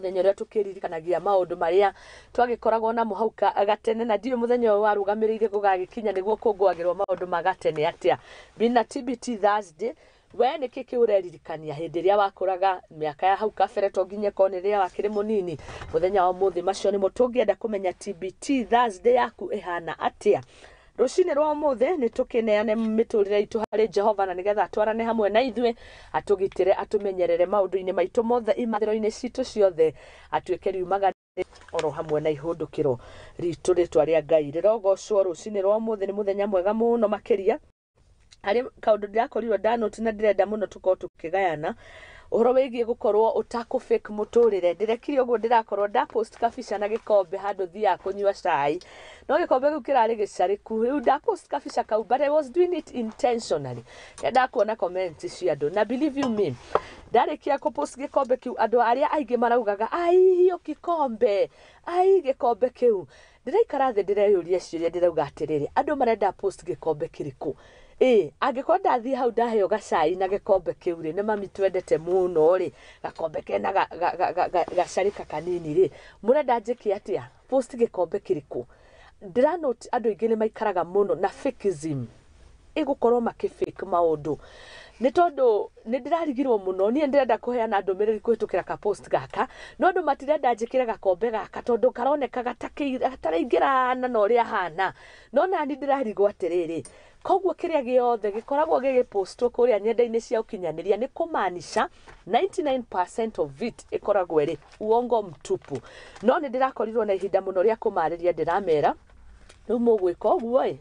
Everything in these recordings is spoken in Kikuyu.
Mũthenya ũrĩa tũkĩririkanagia maũndũ marĩa twagĩkoragwo namo hau gatene, na ndiũĩ mũthenya ũyũ warũgamĩrĩire gũgagĩkinya nĩguo kũngũagĩrwo maũndũ ma gatene atĩa. Bina TBT Thursday, we nĩkĩ kĩ ũreririkania hĩndĩ ĩrĩa wakũraga mĩaka ya hau kabere, to nginya ĩkorwo nĩ rĩrĩa wakĩrĩ mũnini? Mũthenya wa ũmũthĩ macio nĩmo tũngĩenda kũmenya, TBT Thursday yaku ĩhana atĩa? Rũcinĩ rwa ũmũthĩ nĩ tũkĩneane mĩtũrĩre itũ harĩ Jehova, na nĩgetha atwarane hamwe na ithuĩ, atũgitĩre, atũmenyerere maũndũ-inĩ maitũ mothe, imathĩro-inĩ citũ ciothe, atuĩke riumaga oro hamwe na ihũndũkĩro ritũ. Rĩtwa rĩa Ngai rĩrogocwo. Rũcinĩ rwa ũmũthĩ nĩ mũthenya mwega mũno makĩria. Harĩ kaũndũ ndĩrakorirwo ndanoti na ndĩrenda mũno tũkorwo tũkĩgayana ũhoro wĩgiĩ gũkorwo ũtakũ fake mũtũrĩre. Ndĩrekire ũguo, ndĩrakorwo ndapost kabica na gĩkombe handũ thiaga kũnyua cai, no gĩkombe kĩu kĩrarĩ gĩcarĩku. Rĩu ndapost kabica kau, but I was doing it intentionally. Ndendaga kuona comment cia andũ, na believe you me, ndarĩkia kũpost gĩkombe kĩu, andũ arĩa aingĩ maraugaga, "Ai, hiyo kikombe, ai, gĩkombe kĩu." Ndĩraikara thĩ, ndĩreyũria ciũria, ndĩrauga atĩrĩrĩ, andũ marenda post gĩkombe kĩrĩkũ? Ĩ angĩkorwo ndathiĩ hau ndaheo gacai na gĩkombe kĩu rĩ, nĩ mami twendete mũno rĩ, gakombe kena gacarĩka kanini rĩ, mũrenda njĩke atĩa? Post gĩkombe kĩrĩkũ? Ndĩranote andũ aingĩ nĩ maikaraga mũno na fakeism, ĩgũkorwo makĩ fake maũndũ, nĩ tondũ nĩ ndĩrarigirwo mũno. Niĩ ndĩrenda kũheana ndũmĩrĩri kũhĩtũkĩra ka post gaka, no andũ matirenda njĩkĩre gakombe gaka tondũ karoneka gataraingĩrana na ũrĩa hana. No nani ndĩrarigwo atĩrĩrĩ, koguo kĩrĩa gĩothe gĩkoragwo gĩgĩpostwo kũrĩa nenda-inĩ cia ũkinyanĩria nĩ kũmaanisha 99% of it ĩkoragwo ĩrĩ uongo mtupu? No nĩ ndĩrakorirwo na ihinda mũno rĩa kũmarĩria, ndĩramera rĩu mũgwĩka ũguo ĩ,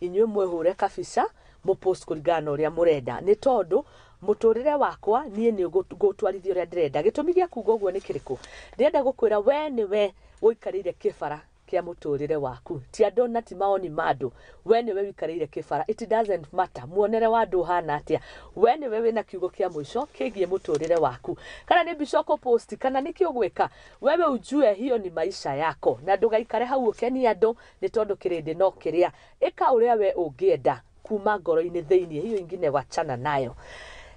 inyuĩ mwĩhũre kabica, mũpost kũringana na ũrĩa mũrenda, nĩ tondũ mũtũrĩre wakwa niĩ nĩ ngũtwarithia ũrĩa ndĩrenda. Gĩtũmi gĩa kuga ũguo nĩ kĩrĩkũ? Ndĩrenda gũkwĩra we nĩwe ũikarĩire kĩbara kĩa mũtũrĩre waku, ti andũ na ti maoni ma andũ. We nĩwe ũikarĩire kĩbara. It doesn't matter muonere wa andũ ũhana atĩa, we nĩwe wĩna kiugo kĩa mũico kĩgiĩ mũtũrĩre waku, kana nĩ mbica ũkũpost, kana nĩ kĩ ũgwĩka. Wewe ujue hiyo ni maisha yako, na ndũgaikare hau ũkenie andũ, nĩ tondũ kĩrĩndĩ no kĩrĩa. Ĩka ũrĩa we ũngĩenda kuma ngoro-inĩ thĩiniĩ, hiyo ingine wachana nayo.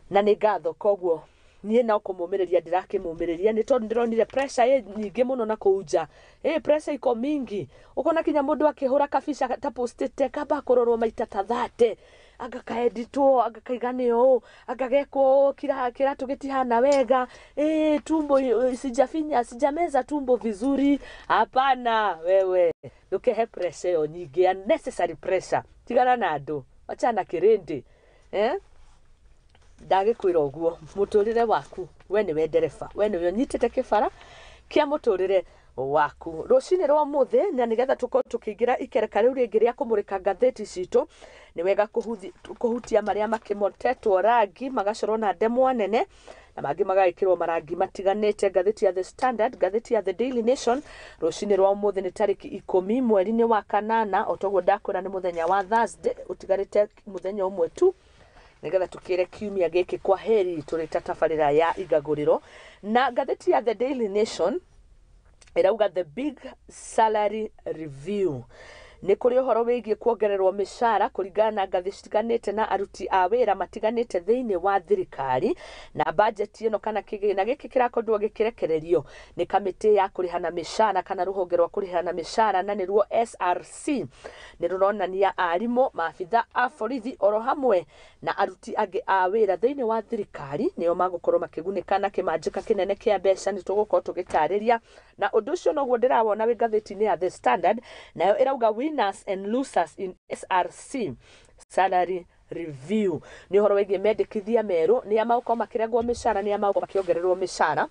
Na nĩ ngatho. Koguo niĩ no kũmũmĩrĩria ndĩrakĩmũmĩrĩria, nĩ tondũ ndĩronire pressure ĩ nyingĩ mũno na kũu nja. Ĩ pressure iko mingi, ũkona kinya mũndũ akĩhũra kabica ta postĩte kamba kũrorwo maita ta 30, anga kaeditwo, anga kaiganio ũũ, anga gekwo ũũ, kĩratũ gĩtihana wega, ĩ tumbo sijafinya, sijameza tumbo vizuri. Hapana, wewe ndũkehe pressure ĩyo nyingĩ, unnecessary pressure. Tigana na andũ, wachana kĩrĩndĩ, eh? Ndagĩkwĩra ũguo, mũtũrĩre waku we nĩwe ndereba, we nĩwe ũnyitĩte kĩbara kĩa mũtũrĩre waku. Rũcinĩ rwa ũmũthĩ, na nĩgetha tũkorwo tũkĩingĩra ikereka rĩu rĩngĩ rĩa kũmũrĩka ngathĩti citũ, nĩ wega kũhutia marĩa makĩmotetwo rangi, magacorwo na ndemwa nene, na mangĩ magagĩkĩrwo marangi matiganĩte. Ngathĩti ya The Standard, ngathĩti ya The Daily Nation, rũcinĩ rwa ũmũthĩ nĩ tarĩki 10 mweri-inĩ wa kanana. O toguo ndakwĩra, nĩ mũthenya wa Thursday, ũtigarĩte mũthenya ũmwe tu nĩgetha tukĩre kiumia gĩkĩ kwa heri tũrĩ ta tabarĩra ya Igagũrĩro. Na ngathĩti ya The Daily Nation ĩrauga "The big salary review". Nĩ kũrĩ ũhoro wĩgiĩ kuongererwo mĩcara kũringana na ngathĩ citiganĩte na aruti a wĩra matiganĩte thĩinĩ wa thirikari. Na bajeti ĩno kana kĩgĩna gĩkĩ kĩrakorirwo gĩkĩrekererio nĩ kamĩtĩ ya kũrĩhana mĩcara, kana rũhonge rwa kũrĩhana mĩcara, na nĩruo SRC, nĩ rũronania arimũ, maabitha a borithi, oro hamwe na aruti angĩ a wĩra thĩinĩ wa thirikari nĩo magũkorwo makĩgunĩka na kĩmanjĩka kĩnene kĩa mbeca. Nĩ tũgũkorwo tũgĩtarĩria, na ũndũ ũcio noguo ndĩrawona wĩ ngathĩti-inĩ ya The Standard, nayo ĩrauga "Winners and losers in SRC salary review". Nĩ ũhoro wĩgiĩ mendekithia merũ, nĩa magũkorwo makĩrengwo mĩcara, nĩa magũkorwo makĩongererwo mĩcara.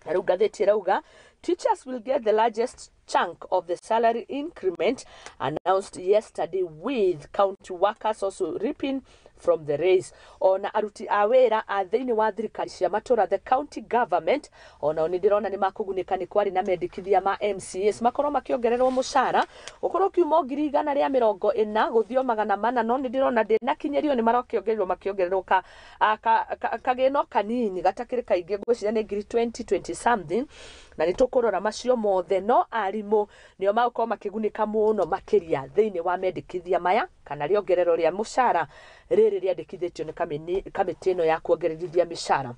Na rĩu ngathĩti ĩrauga teachers will get the largest chunk of the salary increment announced yesterday, with county workers also reaping from the raise. Ona aruti a wĩra a thĩinĩ wa thirikari cia matũra, the county government, onao nĩ ndĩrona nĩ makũgunĩka. Nĩ kwarĩ na mendekithia ma MCAs makorwo makĩongererwo mũcara, ũkorwo ũkiuma 140,000 gũthiĩ o 400, no nĩ ndĩrona ndĩnakinyĩrio, nĩ marakĩongererwo, makĩongererwo ka, a, ka, ka, kagĩno kanini gatakĩrĩ kaingĩ, ngwĩciria nĩ ngiri 20 20 something, na nĩ tũkũrora macio mothe. No arimũ nĩo magũkorwo makĩgunĩka mũno makĩria thĩinĩ wa mendekithia maya, kana rĩongerero rĩa mũcara rĩrĩ rĩandĩkithĩtio nĩ kamĩtĩ ĩno ya kuongererithia mĩcara.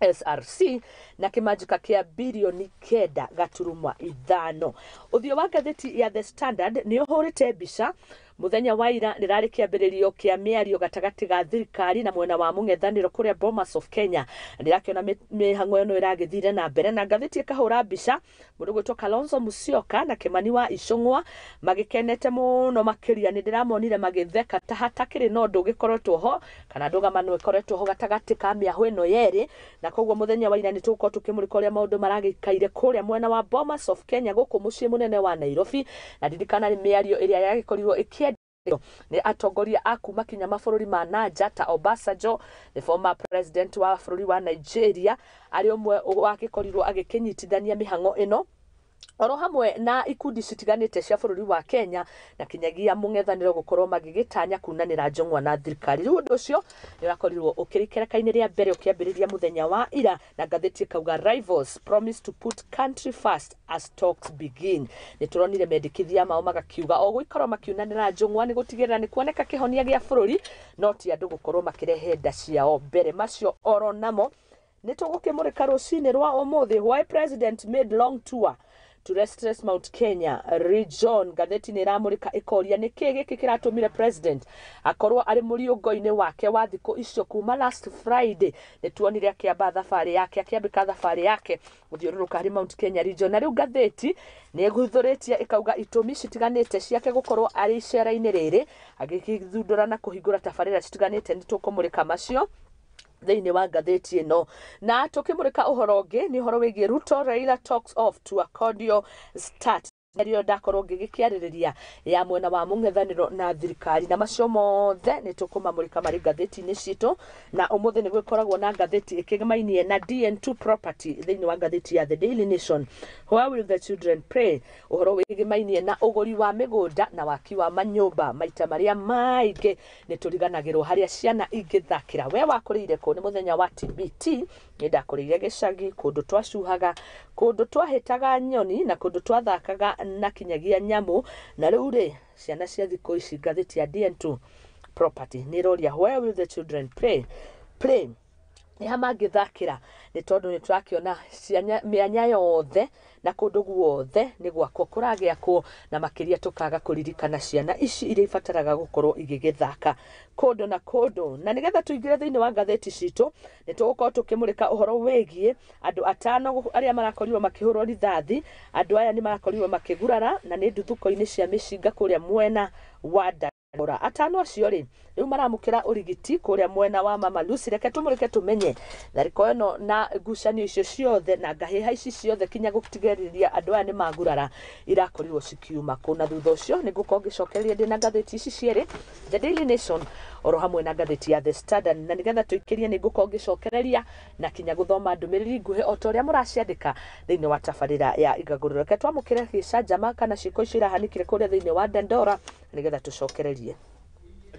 SRC na kĩmanjĩka kĩa birioni 9.5. Ũthiũ wa ngathĩti ya The Standard nĩ ũhũrĩte mbica mũthenya wa ira rĩrarĩ kĩambĩrĩrio kĩa mĩario gatagatĩ ga thirikari na mwena wa mũng'ethanĩro kũrĩa Bomas of Kenya. Ndĩrakĩona mĩhang'o ĩno ĩragĩthire na mbere na ngathĩti ĩkahũra mbica mũndũ gwĩtwo Kalonzo Musyoka na Kimani wa Ichung'wa magĩkenete mũno makĩria. Nĩ ndĩramonire magĩtheka ta hatakĩrĩ na ũndũ ũgĩkoretwo ho kana ndũgamano ĩkoretwo ho gatagatĩ ka mĩahũ ĩno yerĩ, na koguo mũthenya wa ira nĩ tũgũkorwo tũkĩmũrĩka ũrĩa maũndũ maragĩikaire kũrĩa mwena wa Bomas of Kenya gũkũ mũciĩ mũnene wa Nairobi. Na ndirikana mĩario ĩrĩa yagĩkorirwo ĩkĩendio nĩ atongoria a kuma kinya mabũrũri ma nanja ta Obasanjo, the former president wa bũrũri wa Nigeria, arĩ ũmwe wagĩkorirwo agĩkĩnyitithania mĩhang'o ĩno oro hamwe na ikundi citiganĩte cia bũrũri wa Kenya na kinyagia mũng'ethanĩro gũkorwo magĩgĩtanya kunanĩra njong'wa na thirikari. Rĩu ũndũ ũcio nĩ ũrakorirwo ũkĩrĩ ikereka-inĩ rĩa mbere ũkĩambĩrĩria mũthenya wa ira, na ngathĩti ĩkauga rivals promise to put country first as talks begin. Nĩ tũronire mendekithia mao magakiuga o gũikarwo makiunanĩra njong'wa nĩ gũtigĩrĩra nĩ kuoneka kĩhonia gĩa bũrũri, no ti andũ gũkorwo makĩrehe nda ciao mbere. Macio oro namo nĩ tũgũkĩmũrĩka rũcinĩ rwa ũmũthĩ. Why president made long tour to restless Mount Kenya region. Ngathĩti nĩ ĩramũrĩka ĩkoria nĩ kĩĩ gĩkĩ kĩratũmire president akorwo arĩ mũriũngo-inĩ wake wa thikũ icio kuma last Friday. Nĩ tuonire akĩamba thabarĩ yake, akĩambĩka thabarĩ yake gũthiũrũrũka harĩ Mount Kenya region. Na rĩu ngathĩti nĩ ĩguthũrĩtie ĩkauga itũmi citiganĩte ciake gũkorwo arĩ icera-inĩ rĩrĩ, agĩgĩthundũra na kũhingũra tabarĩra citiganĩte. Nĩ tũkũmũrĩka macio thĩinĩ wa ngathĩti ĩno. Na tũkĩmũrĩka ũhoro ũngĩ nĩ ũhoro wĩgiĩ Ruto Raila talks off to a cordial start. Rĩo ndakorwo ngĩgĩkĩarĩrĩria ya mwena wa mũng'ethanĩro na thirikari, na macio mothe nĩ tũkũmamũrĩka marĩ ngathĩti-inĩ citũ. Na ũmũthĩ nĩ gwĩkoragwo na ngathĩti ĩkĩgĩmainie na DN2 property thĩinĩ wa ngathĩti ya The Daily Nation. Where will the children play? Ũhoro wĩgĩmainie na ũgũri wa mĩgũnda na waki wa manyũmba. Maita marĩa maingĩ nĩ tũriganagĩrwo harĩa ciana ingĩthakĩra. We wakũrĩire kũ? Nĩ mũthenya wa TBT. Nĩ ndakũrĩire gĩcagi, kũndũ twacuhaga, kũndũ twahĩtaga nyoni na kũndũ twathakaga na kinyagia nyamũ. Na rĩu rĩ, ciana cia thikũ ici, ngathĩti ya DN2 property nĩ ĩroria where will the children play? Play nĩ ha mangĩthakĩra? Nĩ tondũ nĩ tũrakĩona mĩanya yothe na kũndũ guothe nĩ gwakwo kũragĩakwo, na makĩria tũkaga kũririkana ciana ici iria ibataraga gũkorwo igĩgĩthaka kũndũ na kũndũ. Na nĩgetha tũingĩre thĩinĩ wa ngathĩti citũ, nĩ tũgũkorwo tũkĩmũrĩka ũhoro wĩgiĩ andũ atano arĩa marakorirwo makĩhũrwo rithathi. Andũ aya nĩ marakorirwo makĩgurara na nĩ nduthũko-inĩ cia mĩcinga kũrĩa mwena wa Dandora. Atano acio rĩ, rĩu maramũkĩra ũrigiti kũrĩa mwena wa Mama Lucy. Reke tũmũrĩke tũmenye tharĩko ĩno na ngucanio icio ciothe na ngahĩha ici ciothe kinya gũtigĩrĩria andũ aya nĩ magurara irakorirwo cikiuma kũ. Na thutha ũcio nĩ ngũkorwo ngĩcokereria ndĩ na ngathĩti ici cierĩ, The Daily Nation oro hamwe na ngathĩti ya The Standard. Na nĩgetha tũikĩrie nĩ ngũkorwo ngĩcokereria na kinya gũthoma ndũmĩrĩri nguhĩ o ta ũrĩa mũraciandĩka thĩinĩ wa tabarĩra ya Igagũrũ. Reke twamũkĩre gĩcanjama kana ciĩko icio irahanĩkire kũrĩa thĩinĩ wa Dandora nĩgetha tũcokererie.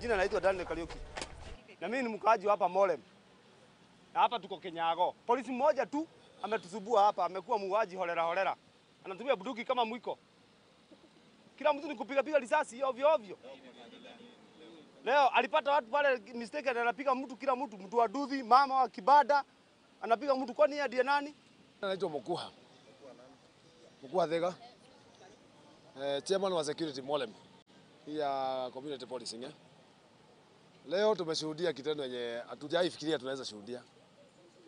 Jina naitwa Daniel Kariuki. Na mimi ni mkaaji wa hapa Molem. Na hapa tuko Kenyago. Polisi mmoja tu ametusubua hapa, amekuwa muuaji holela holela. Anatumia bunduki kama mwiko. Kila mtu ni kupiga piga risasi ovyo ovyo. Leo alipata watu pale mistake, anapiga mtu kila mtu, mtu wa duthi, mama wa kibada, anapiga mtu. Kwani yeye ndiye nani? Naitwa Mukuha. Mukuha Thega. Chairman wa security Molem. Ya community policing. Leo tumeshuhudia kitendo yenye hatujaifikiria tunaweza shuhudia.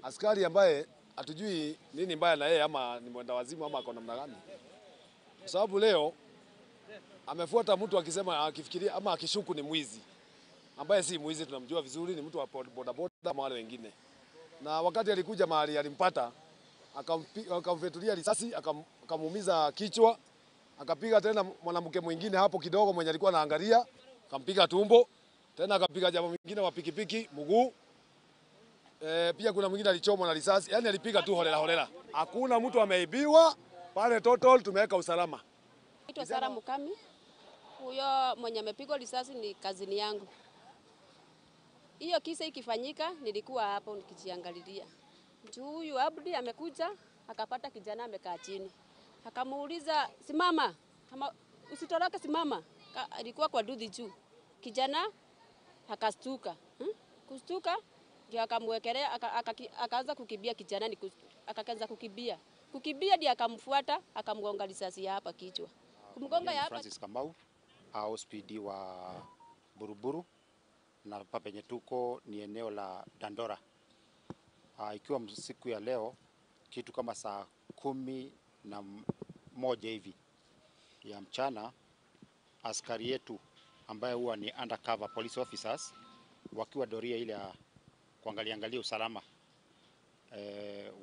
Askari ambaye hatujui nini mbaya na yeye, ama ni mwenda wazimu ama ako namna gani. Kwa sababu leo amefuata mtu akisema, akifikiria ama akishuku ni mwizi. Ambaye si mwizi, tunamjua vizuri, ni mtu wa boda boda ama wale wengine. Na wakati alikuja mahali alimpata, akamfetulia risasi, akamuumiza kichwa, akapiga tena mwanamke mwingine hapo kidogo mwenye alikuwa anaangalia, akampiga tumbo. Tena akapiga jamaa mwingine wa pikipiki mguu. Pia kuna mwingine alichomwa na risasi. Yaani alipiga tu holela holela. Hakuna mtu ameibiwa pale, total tumeweka usalama. Naitwa Sara Mukami. Huyo mwenye amepigwa risasi ni kazini yangu. Hiyo kisa ikifanyika nilikuwa hapo nikijiangalilia. Mtu huyu Abdi amekuja akapata kijana amekaa chini. Akamuuliza simama, kama usitoroke simama. Alikuwa kwa duthi juu. Kijana akastuka. Kustuka Ndio akamwekelea, akaanza kukimbia kijana, akaanza kukimbia. Kukimbia ndio akamfuata, akamgonga risasi ya hapa kichwa. Kumgonga ya hapa. Francis Kamau, OSPD wa Buruburu, na hapa penye tuko ni eneo la Dandora. Ikiwa siku ya leo kitu kama saa 11 hivi ya mchana, askari yetu ambaye huwa ni undercover police officers wakiwa doria ile ya kuangalia angalia usalama,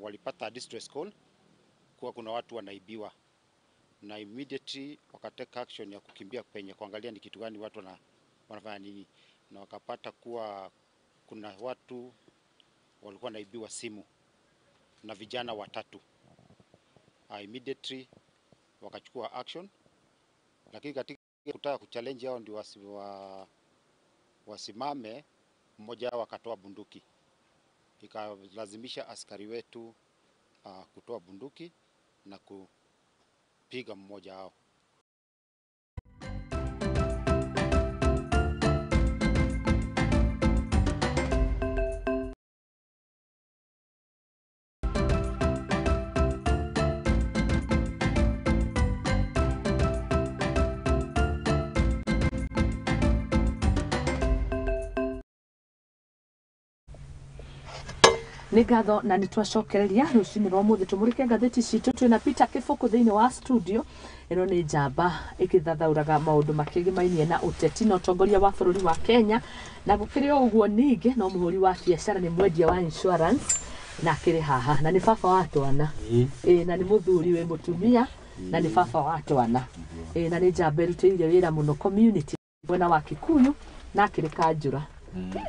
walipata distress call kuwa kuna watu wanaibiwa, na immediately wakateka action ya kukimbia penye kuangalia ni kitu gani watu wanafanya nini, na wakapata kuwa kuna watu walikuwa wanaibiwa simu na vijana watatu. Immediately wakachukua action, lakini katika kutaka kuchallenge hao ndio wasimame, mmoja wao akatoa bunduki, ikalazimisha askari wetu kutoa bunduki na kupiga mmoja wao. Nĩ ngatho na nĩ twacokereria rũcinĩ rwa mũthĩ tũmũrĩke ngathĩti citũ. Twĩna Peter Kĩbũkũ thĩinĩ wa studio ĩno, nĩ njamba ĩgĩthathaũraga maũndũ makĩgĩmainie na ũteti na ũtongoria wa bũrũri wa Kenya, na gũkĩrĩ o ũguo ningĩ no mũhũri wa biacara, nĩ mwendia wa insurance na akĩrĩ haha, na nĩ baba wa twana, ĩ na nĩ mũthuri wĩ mũtumia, na nĩ baba wa twana, ĩ na nĩ njamba ĩrutĩire wĩra mũno community mwena wa Kikuyu, na akĩrĩ kanjũra.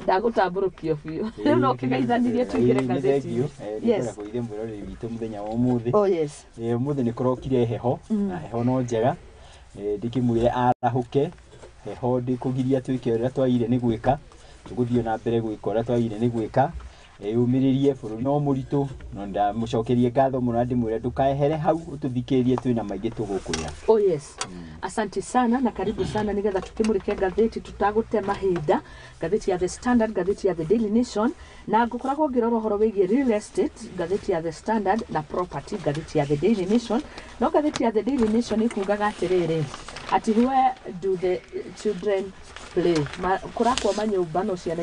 Ndagũtambũrũkio biũ rĩu, no kĩgeithanirie tũingĩre ngathĩti. Yes. Nĩ mwĩroreri witũ mũthenya wa ũmũthĩ. Oh yes. Ũmũthĩ nĩ kũrokire heho, na heho no njega. Ndĩkĩmwĩre arahũke, heho ndĩkũgiria twĩke ũrĩa twagĩrĩire nĩ gwĩka, tũgũthiĩ na mbere gwĩka ũrĩa twagĩrĩire nĩ gwĩka. Ũmĩrĩrie, bũrũri no mũritũ, no ndamũcokerie ngatho mũno na ndĩmwĩre ndũkaehere hau ũtũthikĩrĩrie, twĩna maingĩ tũgũkwĩra. Oh yes. Asante sana na karibu sana, nigetha tukimurike ngathĩti tutagũte mahinda, ngathĩti ya The Standard, ngathĩti ya The Daily Nation, na ngũkoragwo ngĩrora ũhoro wĩgiĩ real estate, ngathĩti ya The Standard, na property, ngathĩti ya The Daily Nation. No ngathĩti ya The Daily Nation ĩkugaga atĩrĩrĩ, atĩ where do the children play? Kũrakwo manyũmba no ciana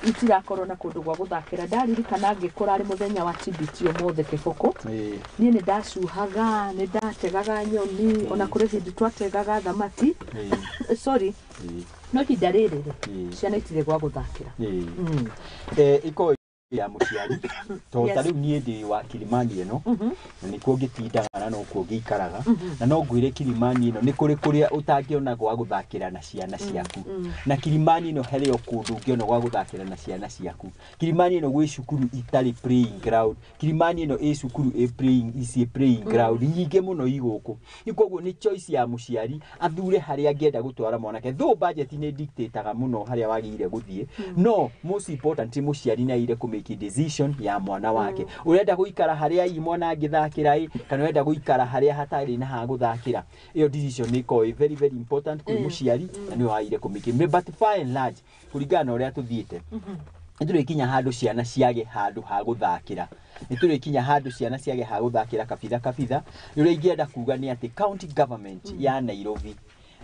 itirakorwo na kũndũ gwa gũthakĩra. Ndaririkana ngĩkũra, arĩ mũthenya wa TBT ũmũthĩ, Kĩbũkũ, niĩ nĩ ndacuhaga, nĩ ndategaga nyoni, ona kũrĩ hĩndĩ twategaga thamaki, sorry, no ihinda rĩrĩ rĩ, ciana itirĩ gwa gũthakĩra. Ĩkorwo ya mũciari to ta rĩu niĩ ndĩ wa Kilimani ĩno, na nĩkuo ngĩtindaga na nokuo ngĩikaraga, na no ngwĩre Kilimani ĩno nĩ kũrĩ kũrĩa ũtangĩona gwa gũthakĩra na ciana ciaku, na Kilimani ĩno harĩ o kũndũ ũngĩona gwa gũthakĩra na ciana ciaku. Kilimani ĩno gwĩ cukuru itarĩ playing ground. Kilimani ĩno ĩ cukuru ĩ playing ici playing ground nyingĩ mũno i gũkũ. Nĩ koguo nĩ choice ya mũciari athure harĩa angĩenda gũtwara mwanake, though budget nĩ dictataga mũno harĩa wagĩrĩire gũthiĩ, no most important mũciari nĩ agĩrĩire kũ make decision ya mwana wake. Ũrenda gũikara harĩa i mwana angĩthakĩra ĩ, kana ũrenda gũikara harĩa hatarĩ na ha gũthakĩra? Ĩyo decision nĩ ĩkoragwo ĩ very very important kwĩ mũciari, na nĩwe wagĩrĩire kũ make. But by and large, kũringana na ũrĩa tũthiĩte, nĩ tũrĩkinya handũ ciana ciage handũ ha gũthakĩra, nĩ tũrĩkinya handũ ciana ciage ha gũthakĩra kabitha kabitha. Ũrĩa ingĩenda kuga nĩ atĩ county government ya Nairobi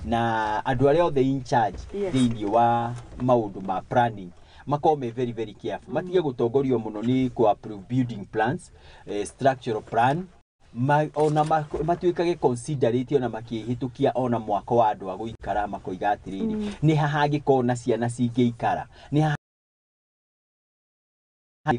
na andũ arĩa othe in charge thĩinĩ wa maũndũ ma planning makorwo me very very careful, matige gũtongorio mũno nĩ kũ approve building plans, structural plan, ona matuĩkage considerate ona makĩhĩtũkia ona mwako wa andũ a gũikara, makoiga atĩrĩrĩ, nĩ ha hangĩkorwo na ciana cingĩikara, nĩ ha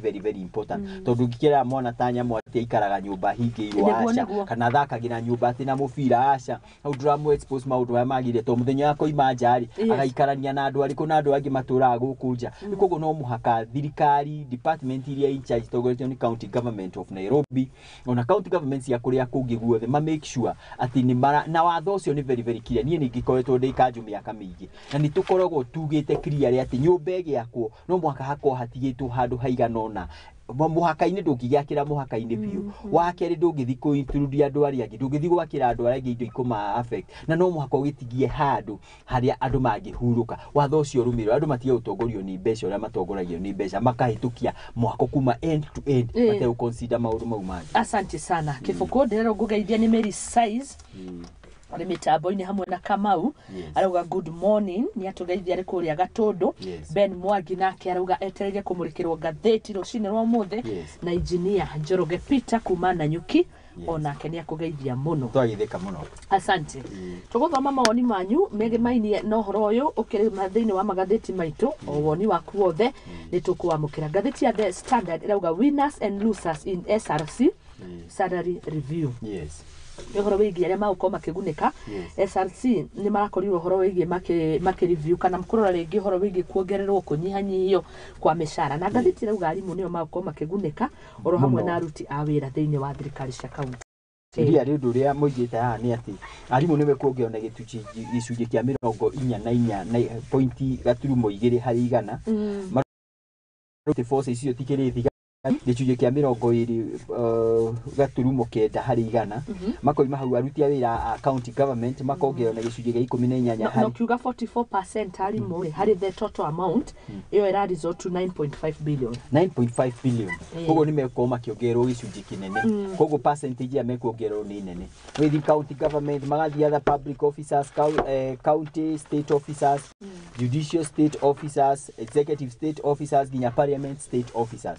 very very important, tondũ ũngĩkĩra mwana ta nyamũ atĩ aikaraga nyũmba hingĩirwo, aca, kana athakagĩra nyũmba atĩ na mũbira, aca, hau ndũramũ expose maũndũ marĩa magĩrĩire, tondũ mũthenya wa koima nja rĩ, agaikarania na andũ arĩkũ na andũ angĩ matũraga gũkũ nja. Koguo no mũhaka thirikari, department iria in charge itongoretio nĩ county government of Nairobi, ona county government cia kũrĩa kũngĩ guothe, ma make sure atĩ nĩ mara na watho ũcio nĩ very very clear. Niĩ nĩ ngĩkoretwo ndĩ kanjũ mĩaka mĩingĩ, na nĩ tũkoragwo tugĩte clear atĩ nyũmba ĩgĩakwo no mũhaka hakorwo hatigĩtwo handũ haigana ũna. Mũhaka-inĩ ndũngĩgĩakĩra mũhaka-inĩ biũ. Wa kerĩ, ndũngĩthiĩ kũ intrude andũ arĩa angĩ, ndũngĩthiĩ gwakĩra andũ arĩa angĩ indo ikũma affect, na no mũhaka ũgĩtigie handũ harĩa andũ mangĩhurũka. Watho ũcio ũrũmĩrĩrwo, andũ matige gũtongorio nĩ mbeca ũrĩa matongoragio nĩ mbeca, makahĩtũkia mwako kuma end to end mategũ consider maũndũ mau mangĩ. Asante sana Kĩbũkũ. Ndĩrerwo ngũgeithia nĩ Mary Size arĩ mĩtambo-inĩ hamwe na Kamau. Arauga good morning, nĩ atũgeithia arĩ kũrĩa Gatũndũ. Ben Mwangi nake arauga etereire kũmũrĩkĩrwo ngathĩti rũcinĩ rwa ũmũthĩ. Na engineer Njoroge Peter kuma Nanyuki onake nĩ akũgeithia mũno. Twagithĩka mũno. Asante. Tũgũthoma mawoni manyu megemainie na ũhoro ũyũ ũkĩrĩ thĩinĩ wa magathĩti maitũ. O woni waku wothe nĩ tũkũwamũkĩra. Ngathĩti ya The Standard ĩrauga winners and losers in SRC salary review. Nĩ ũhoro wĩgiĩ arĩa magũkorwo makĩgunĩka. SRC nĩ marakorirwo ũhoro wĩgiĩ makĩ review kana kũrora rĩngĩ ũhoro wĩgiĩ kuongererwo, kũnyihanyihio kwa mĩcara, na ngathĩti ĩrauga arimũ nĩo magũkorwo makĩgunĩka oro hamwe Mũno. na aruti a wĩra thĩinĩ wa thirikari cia kaunti. Iria rĩ, ũndũ ũrĩa moigĩte haha nĩ atĩ arimũ nĩ mekuongererwo na gĩcunjĩ kĩa 44 na pointi gaturumo igĩrĩ harĩ igana. Marute forces icio tikĩrĩ thiga gĩcunjĩ kĩa 29.9 harĩ igana. Makoima hau, aruti a wĩra a county government makongererwo na gĩcunjĩ gĩa 18 No, harĩ no kiuga 44% arimũ rĩ, harĩ the total amount ĩyo ĩra result to 9.5 billion. 9.5 billion. Koguo nĩ mekorwo makĩongererwo gĩcunjĩ kĩnene, koguo percentage ĩrĩa mekuongererwo nĩ nene. Wĩthi county government, magathiĩ other public officers, county state officers, judicial state officers, executive state officers, nginya parliament state officers,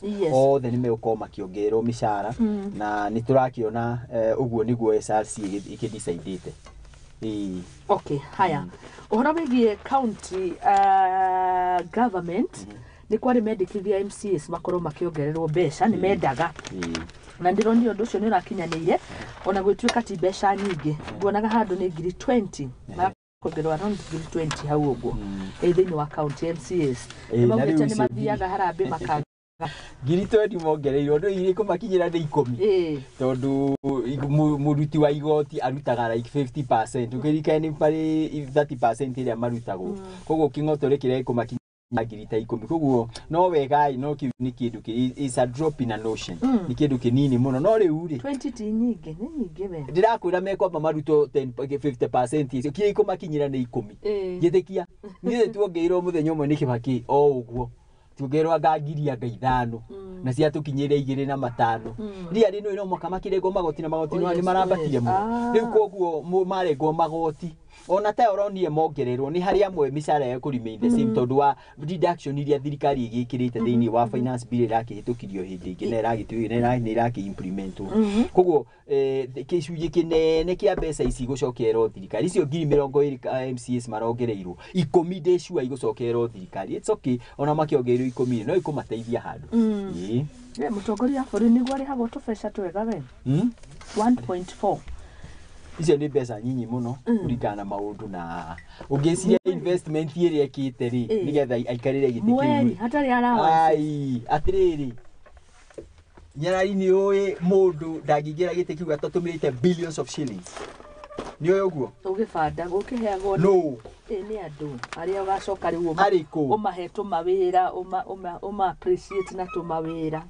othe nĩ megũkorwo makĩongererwo mĩcara, na nĩ tũrakĩona ũguo nĩguo SRC ĩkĩdecidĩte. Ĩĩ. Okay, haya, ũhoro wĩgiĩ county government, nĩ kwarĩ mendekithia MCAs makorwo makĩongererwo mbeca, nĩ mendaga, na ndĩronire ũndũ ũcio nĩ ũrakinyanĩire, ona gwĩtuĩka ti mbeca nyingĩ. Nguonaga handũ nĩ ngiri 20 makongererwo, around ngiri 20 hau ũguo, thĩinĩ wa county MCAs. Nĩ Na rĩu maugĩte nĩ icio mathiaga harambĩ makaga. Ngiri 20 mongereirwo, ndũ irĩ kũmakinyĩra nĩ 10, tondũ mũruti wa igoti arutaga like 50%, ũkĩririkane nĩ barĩ 30% ĩrĩa marutagwo, koguo kĩng'otore kĩrĩa gĩkũmakinyĩra ngiri ta 10. Koguo no wega, no kĩu nĩ kĩndũ is a drop in an ocean, nĩ kĩndũ kĩnini mũno, no rĩu rĩ 20 ti nyingĩ, nĩ nyingĩ we. Ndĩrakwĩra mekwamba marutwo 10 50% icio, kĩrĩa ikũmakinyĩra nĩ 10. Njĩtĩkia niĩ, tuongereirwo mũthenya ũmwe nĩ Kĩbakĩ o ũguo, tuongererwo anga ngiri anga 5, na ciatũkinyĩire 2 na 5. Ria rĩ no mwaka makĩrengwo magoti, na magoti Oh, nĩ marambatire mũno. Rĩu koguo marengwo magoti, ona ta ũronire mongererwo, nĩ harĩ amwe mĩcara ya kũ remain the same tondũ wa deduction iria thirikari ĩgĩkĩrĩte thĩinĩ wa finance bill ĩrakĩhĩtũkirio hĩndĩ ĩngĩ na ĩragĩtuĩka nĩ ĩrakĩ implementwo. Koguo gĩcunjĩ kĩnene kĩa mbeca ici gũcokererwo thirikari, icio ngiri 20 MCAs marongereirwo, 10 ndĩ sure igũcokererwo thirikari. It's okay, ona makĩongereirwo 10 no ikũmateithia handũ. Ĩĩ. We mũtongoria wa bũrũri nĩguo arĩhagwo tũbeca twega we. 1.4. Icio nĩ mbeca nyinyi mũno kũringana na maũndũ, na ũngĩciria investment ĩrĩa ĩkĩte rĩ, nĩgetha aikarĩre gĩtĩ kĩu mweri rĩ. hatarĩ allowance. Ai, atĩrĩrĩ, nyarari, nĩ ũĩ mũndũ ndangĩingĩra gĩtĩ kĩu atatũmĩrĩte billions of shillings? Nĩ ũĩ ũguo? Ũgĩbanda gũkĩheagwo No. Nĩ andũ arĩa ũgacoka rĩu Arĩkũ? Ũmahe tũmawĩra, ũma appreciate na tũmawĩra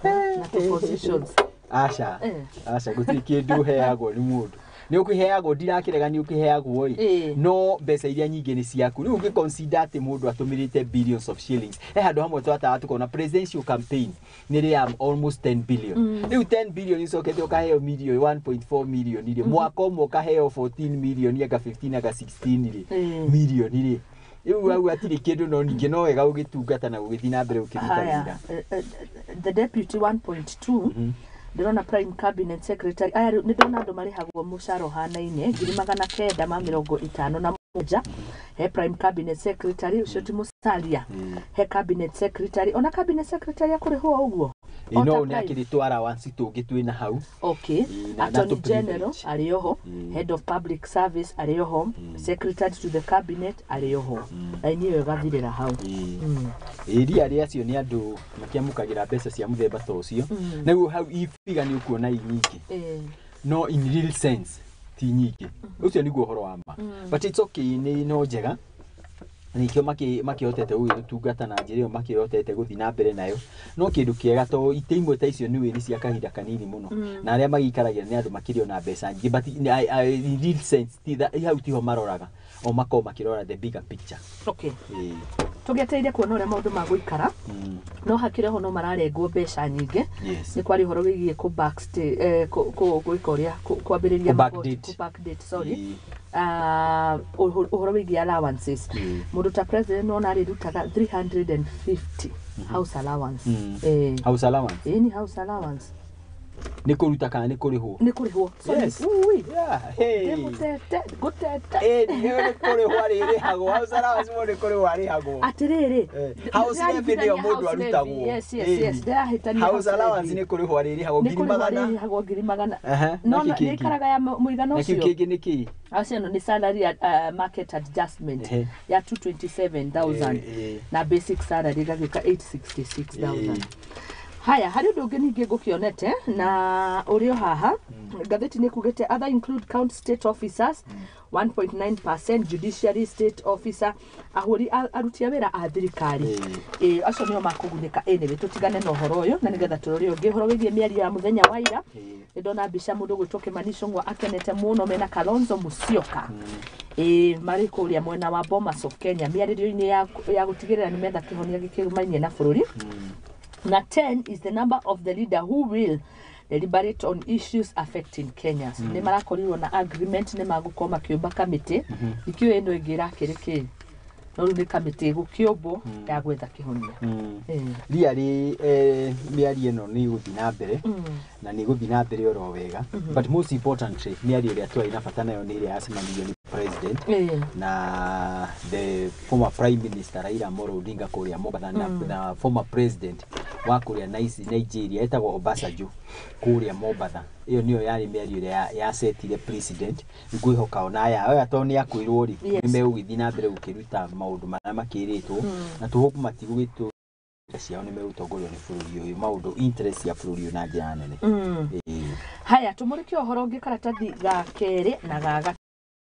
na tũ positions. Aca. Aca, gũtirĩ kĩndũ ũheagwo nĩ mũndũ. Nĩ ũkĩheagwo, ndirakĩrega, nĩ ũkĩheagwo ĩ, no mbeca iria nyingĩ nĩ ciaku. Rĩu ũngĩ consider atĩ mũndũ atũmĩrĩte billions of shillings, he handũ hamwe twataga tũkona presidential campaign nĩ rĩa almost 10 billion. Rĩu 10 billion icokete ũkaheo million 1.4 million rĩ, mwaka ũmwe ũkaheo 14 million, anga 15, anga 16 rĩ, million rĩ, rĩu hau hatirĩ kĩndũ. No ningĩ no wega gũgĩtungata na gũgĩthiĩ na mbere ũkĩruta Haya, wĩra. The deputy 1.2, ndĩrona prime cabinet secretary aya rĩu nĩ ndĩrona andũ marĩhagwo mũcara ũhanaine, 957,000. He prime cabinet secretary ũcio ti mũcaria, he cabinet secretary, ona cabinet secretary akũrĩhwo ũguo. Ĩ, O no ta nĩ prime. akĩrĩ twara once tũngĩ twĩna hau. Ĩ, na Attorney tũ general privilege. arĩ oho, head of public service arĩ oho, secretary to the cabinet arĩ oho, raini ĩyo ĩgathirĩra hau. Ĩria rĩ, acio nĩ andũ makĩamũkagĩra mbeca cia mũthemba ta ũcio. Nĩguo hau ibiga nĩ ũkuona i nyingĩ, no in real sense ti nyingĩ. Ũcio nĩguo ũhoro wa ma, but it's okay, nĩ no njega. Nĩkĩo makĩhotete gũgĩtungata na njĩra ĩyo makĩhotete gũthiĩ na mbere nayo. No kĩndũ kĩega to itĩ imwe ta icio nĩ nĩ cia kahinda kanini mũno, na arĩa magĩikaragĩra nĩ andũ makĩrĩ ona mbeca nyingĩ, but in real sense hau tiho maroraga, o makorwo makĩrora the bigger picture. Okay. Ĩĩ. Tũgĩetereire kuona ũrĩa maũndũ magũikara, no hakĩrĩ ho no mararengwo mbeca nyingĩ. Nĩ kwarĩ ũhoro wĩgiĩ kũ gwĩka ũrĩa kwambĩrĩria Kũ magoti, backdate. kũ backdate, sorry. Ĩĩ. Ũhoro wĩgiĩ allowances, mũndũ ta president nona arĩrutaga 350 house allowance. House allowance? Ĩĩ, nĩ house allowance. Nĩ kũruta kana nĩ kũrĩhwo? Nĩ kũrĩhwo, sorry. Yes. Ui. Yeah, hey. Ndĩmũtete ngũtete. Ĩĩ, nĩ kũrĩhwo arĩrĩhagwo. House allowance mũndũ nĩ kũrĩhwo arĩhagwo. Atĩrĩrĩ, House levy nĩyo mũndũ arutagwo. Yes, ndĩrahĩtania. House allowance nĩ kũrĩhwo arĩrĩhagwo nĩ ngiri kũrĩhwo magana. arĩrĩhagwo 100,000. Aha, No na kĩu no, kĩngĩ? nĩ ikaraga ya mũigana Na kĩu ũcio. kĩngĩ nĩ kĩĩ? Acio nĩ salary ya market adjustment ya 227,000 na basic salary ĩgagĩũka 866,000. Haya, harĩ ũndũ ũngĩ ningĩ ngũkĩonete na ũrĩ o haha ngathĩti nĩ kugĩte other include county state officers 1.9%, judiciary state officer, ahũri aruti a wĩra a thirikari. Ĩ, acio nĩo makũgunĩka. Anyway, tũtigane na ũhoro ũyũ na nĩgetha tũrore ũngĩ, ũhoro wĩgiĩ mĩario ya mũthenya wa ira. Nĩ ndona mbica mũndũ gwĩtwo Kĩmani Ichung'wa akenete mũno mena Kalonzo Musyoka, ĩ marĩ kũrĩa mwena wa Bomas of Kenya mĩarĩrio-inĩ ya gũtigĩrĩra nĩ metha kĩhonia gĩkĩrumainie na bũrũri. Na 10 is the number of the leader who will deliberate on issues affecting Kenyans. Nĩ marakorirwo na agreement nĩ magũkorwo makĩũmba kamĩtĩ. Ikĩũĩ ĩno ĩngĩ ĩrakĩrĩ kĩ, no rĩu nĩ kamĩtĩ ĩgũkĩũmbwo ya gwetha kĩhonia. Riarĩ mĩario ĩno nĩ ĩgũthiĩ na mbere na nĩ ĩgũthiĩ na mbere oro wega, but most importantly mĩario ĩrĩa twarĩ na bata nayo nĩ ĩrĩa yacemanirio nĩ president na the former prime minister Raila Amolo Odinga kũrĩa Mombatha na former president wa kũrĩa Nigeria etagwo Obasanjo kũrĩa Mombatha. Ĩyo nĩyo yarĩ mĩario ĩrĩa yacetire president. Ngwĩhoka ona aya tondũ nĩ akwĩrwo rĩ, nĩ megũgĩthiĩ na mbere gũkĩruta maũndũ marĩa makĩrĩtwo na tũhope matigũgĩtũ ciao nĩ megũtongorio nĩ bũrũri ũyũ, maũndũ interest ya bũrũri ũyũ na njĩra nene. Ĩĩ. Haya, tũmũrĩke ũhoro ũngĩ, karatathi ga kerĩ na ga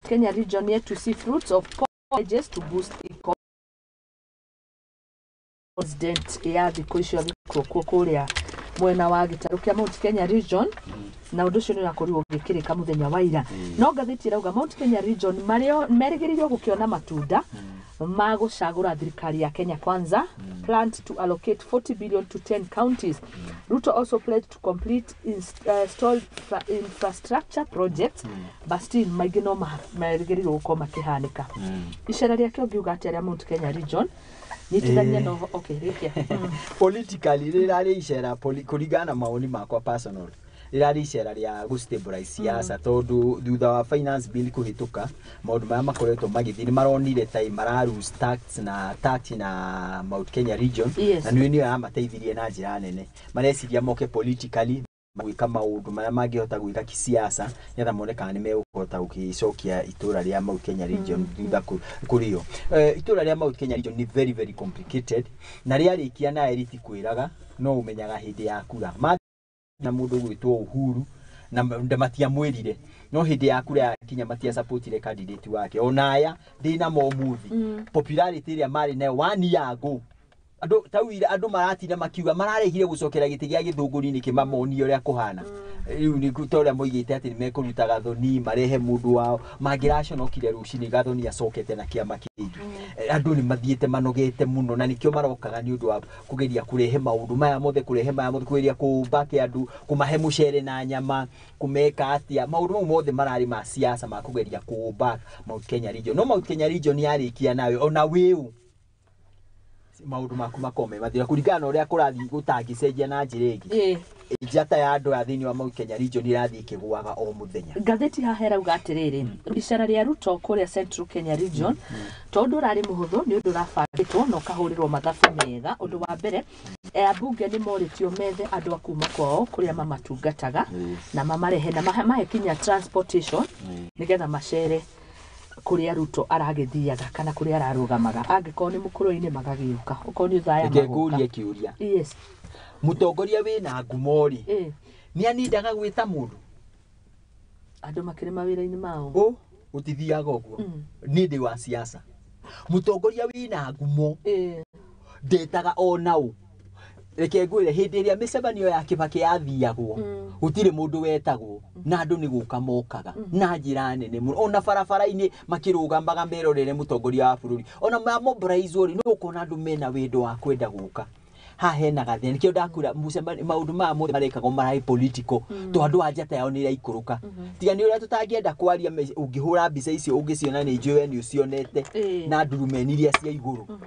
Kenya region yet to see fruits of pledges to boost economy. President ya thikũ icio agĩkorwo kuo kũrĩa mwena wa gĩtarũ kĩa Mount Kenya region, na ũndũ ũcio nĩ ũrakorirwo ũgĩkĩrĩka mũthenya wa ira. No ngathĩti ĩrauga Mount Kenya region marĩo merĩgĩrĩirwo gũkĩona matunda ma gũcagũra thirikari ya Kenya Kwanza planned to allocate 40 billion to 10 counties. Ruto also pledged to complete stalled infrastructure projects, but still maingĩ no merĩgĩrĩirwo gũkorwo makĩhanĩka. Icera rĩake ũngiuga atĩa rĩa Mount Kenya region nyitithania no okay rĩkia. Politically rĩrarĩ icera kũringana na mawoni makwa personal, rĩrarĩ icera rĩa gũ siasa, tondũ thutha wa finance bill kũhĩtũka, maũndũ marĩa makoretwo magĩthiĩ nĩ maronire ta mara lose tax na tax na Mount Kenya region, na nĩyo nĩyo yamateithirie na njĩra nene. Mareciria moke politically gwĩka maũndũ marĩa mangĩhota gwĩka kisiasa nĩgetha mone kana nĩ megũhota gũgĩcokia itũra rĩa Mount Kenya region thutha kũrĩo. Itũra rĩa Mount Kenya region nĩ very very complicated, na rĩarĩkia nawe rĩtikwĩraga, no ũmenyaga hĩndĩ ya kura. Na mũndũ gwĩtwo Uhuru na matiamwĩrire, no hĩndĩ ya kura yakinya matiasupportire candidate wake. Ona aya ndĩna mo ũmũthĩ, popularity ĩrĩa marĩ nayo one year ago, andũ tauire andũ maratinda makiuga mararehire gũcokera gĩtĩ gĩa gĩthũngũri kĩmamonie ũrĩa kũhana. Rĩu nĩ ta ũrĩa moigĩte atĩ nĩ mekũruta Gathoni marehe mũndũ wao, mangĩraconokire rũcinĩ Gathoni acokete na kĩama kĩngĩ. Andũ nĩ mathiĩte manogete mũno, na nĩkĩo marokaga nĩ ũndũ wa kũgeria kũrehe maũndũ maya mothe, kũrehe maya mothe, kũgeria kũmbake andũ, kũmahe mũcere na nyama, kũmeka atĩa, maũndũ mau mothe mararĩ ma siasa ma kũgeria kũmba Mount Kenya region. No Mount Kenya region yarĩkia nawe ona wĩũ maũndũ maku makorwo me mathira kũringana na ũrĩa kũrathiĩ gũtangĩcenjia na njĩra ĩngĩ. Njata ya andũ aya thĩinĩ wa Mount Kenya region ĩrathiĩ ĩkĩgũaga o mũthenya. Ngathĩti haha ĩrauga atĩrĩrĩ, icera rĩa Ruto kũrĩa Central Kenya region tondũ ũrarĩ mũhũthũ nĩ ũndũ ũrabangĩtwo na ũkahũrĩrwo mathabu mega. Ũndũ wa mbere, ambunge nĩ morĩtio methe andũ a kuma kwao kũrĩa mamatungataga na mamarehe na mahe kinya transportation nĩgetha macere kũrĩa Ruto aragĩthiaga kana kũrĩa ararũgamaga. Angĩkorwo nĩ mũkũrũ-inĩ magagĩũka, okorwo nĩ ũthaya Reke magoka. ngũrie kĩũria. Yes. Mũtongoria wĩna ngumo rĩ, nĩ anindaga gwĩta mũndũ? Andũ makĩrĩ mawĩra-inĩ mao. Ũ gũtithiaga ũguo. Niĩ ndĩ wa siasa. Mũtongoria wĩna ngumo ndetaga ona ũ. Reke ngwĩre, hĩndĩ ĩrĩa mĩcemanio ya Kĩbakĩ yathiagwo, gũtirĩ mũndũ wetagwo, na andũ nĩ gũka mokaga na njĩra nene mũno, ona barabara-inĩ makĩrũgamaga merorere mũtongoria wa bũrũri. Ona mamobilizwo rĩ, no ũkona andũ mena wendo wa kwenda gũka haha hena gathĩna. Nĩkĩo ndakwĩra mũcemanio, maũndũ maya mothe marekagwo mararĩ political, to andũ a njata yao nĩ ĩraikũrũka. Tiga nĩ ũrĩa tũtangĩenda kwaria, ũngĩhũra mbica icio ũngĩciona, nĩ njũĩ we nĩ ũcionete, na ndurumeni iria cia igũrũ,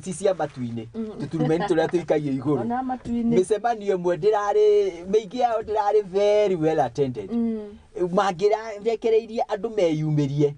ti cia matu-inĩ, tũturumeni tũrĩa tũikagio igũrũ. Ona matu-inĩ. Mĩcemanio ĩmwe ndĩrarĩ, mĩingĩ yao ndĩrarĩ very well attended. Mangĩrekereirie andũ meyumĩrie,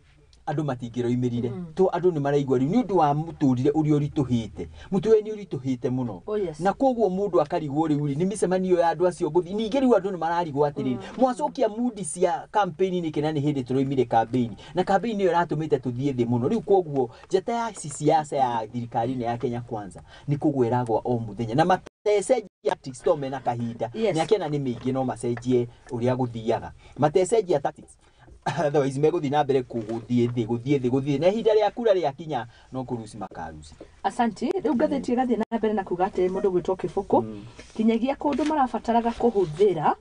andũ matingĩroimĩrire, to andũ nĩ maraigua rĩu nĩ ũndũ wa mũtũrĩre ũrĩa ũritũhĩte. Mũtũrĩre nĩ ũritũhĩte mũno. Oh, yes. Na koguo mũndũ akarigwo rĩu rĩ, nĩ mĩcemanio ya andũ acio ngũthiĩ. Ningĩ rĩu andũ nĩ mararigwo atĩrĩrĩ, mwacokia mundi cia campaign nĩkĩ, na nĩ hĩndĩ tũroimire campaign, na campaign ĩyo ĩratũmĩte tũthiĩ thĩ mũno rĩu. Koguo njata ya siasa ya thirikari-inĩ ya Kenya Kwanza nĩ kũgwa ĩragwa o mũthenya, na matecenjia tactics to mena kahinda. Yes. Mĩaka ĩna nĩ mĩingĩ, no macenjie ũrĩa gũthiaga, matecenjia tactics, otherwise megũthiĩ na mbere gũthiĩ thĩ, gũthiĩ thĩ, gũthiĩ thĩ, na ihinda rĩa kura rĩakinya no kũruci makaruci. Asanti. Rĩu ngathĩti ĩgathiĩ na mbere na kuga atĩ mũndũ gwĩtwo Kĩbũkũ kinyagia kũndũ marabataraga kũhũthĩra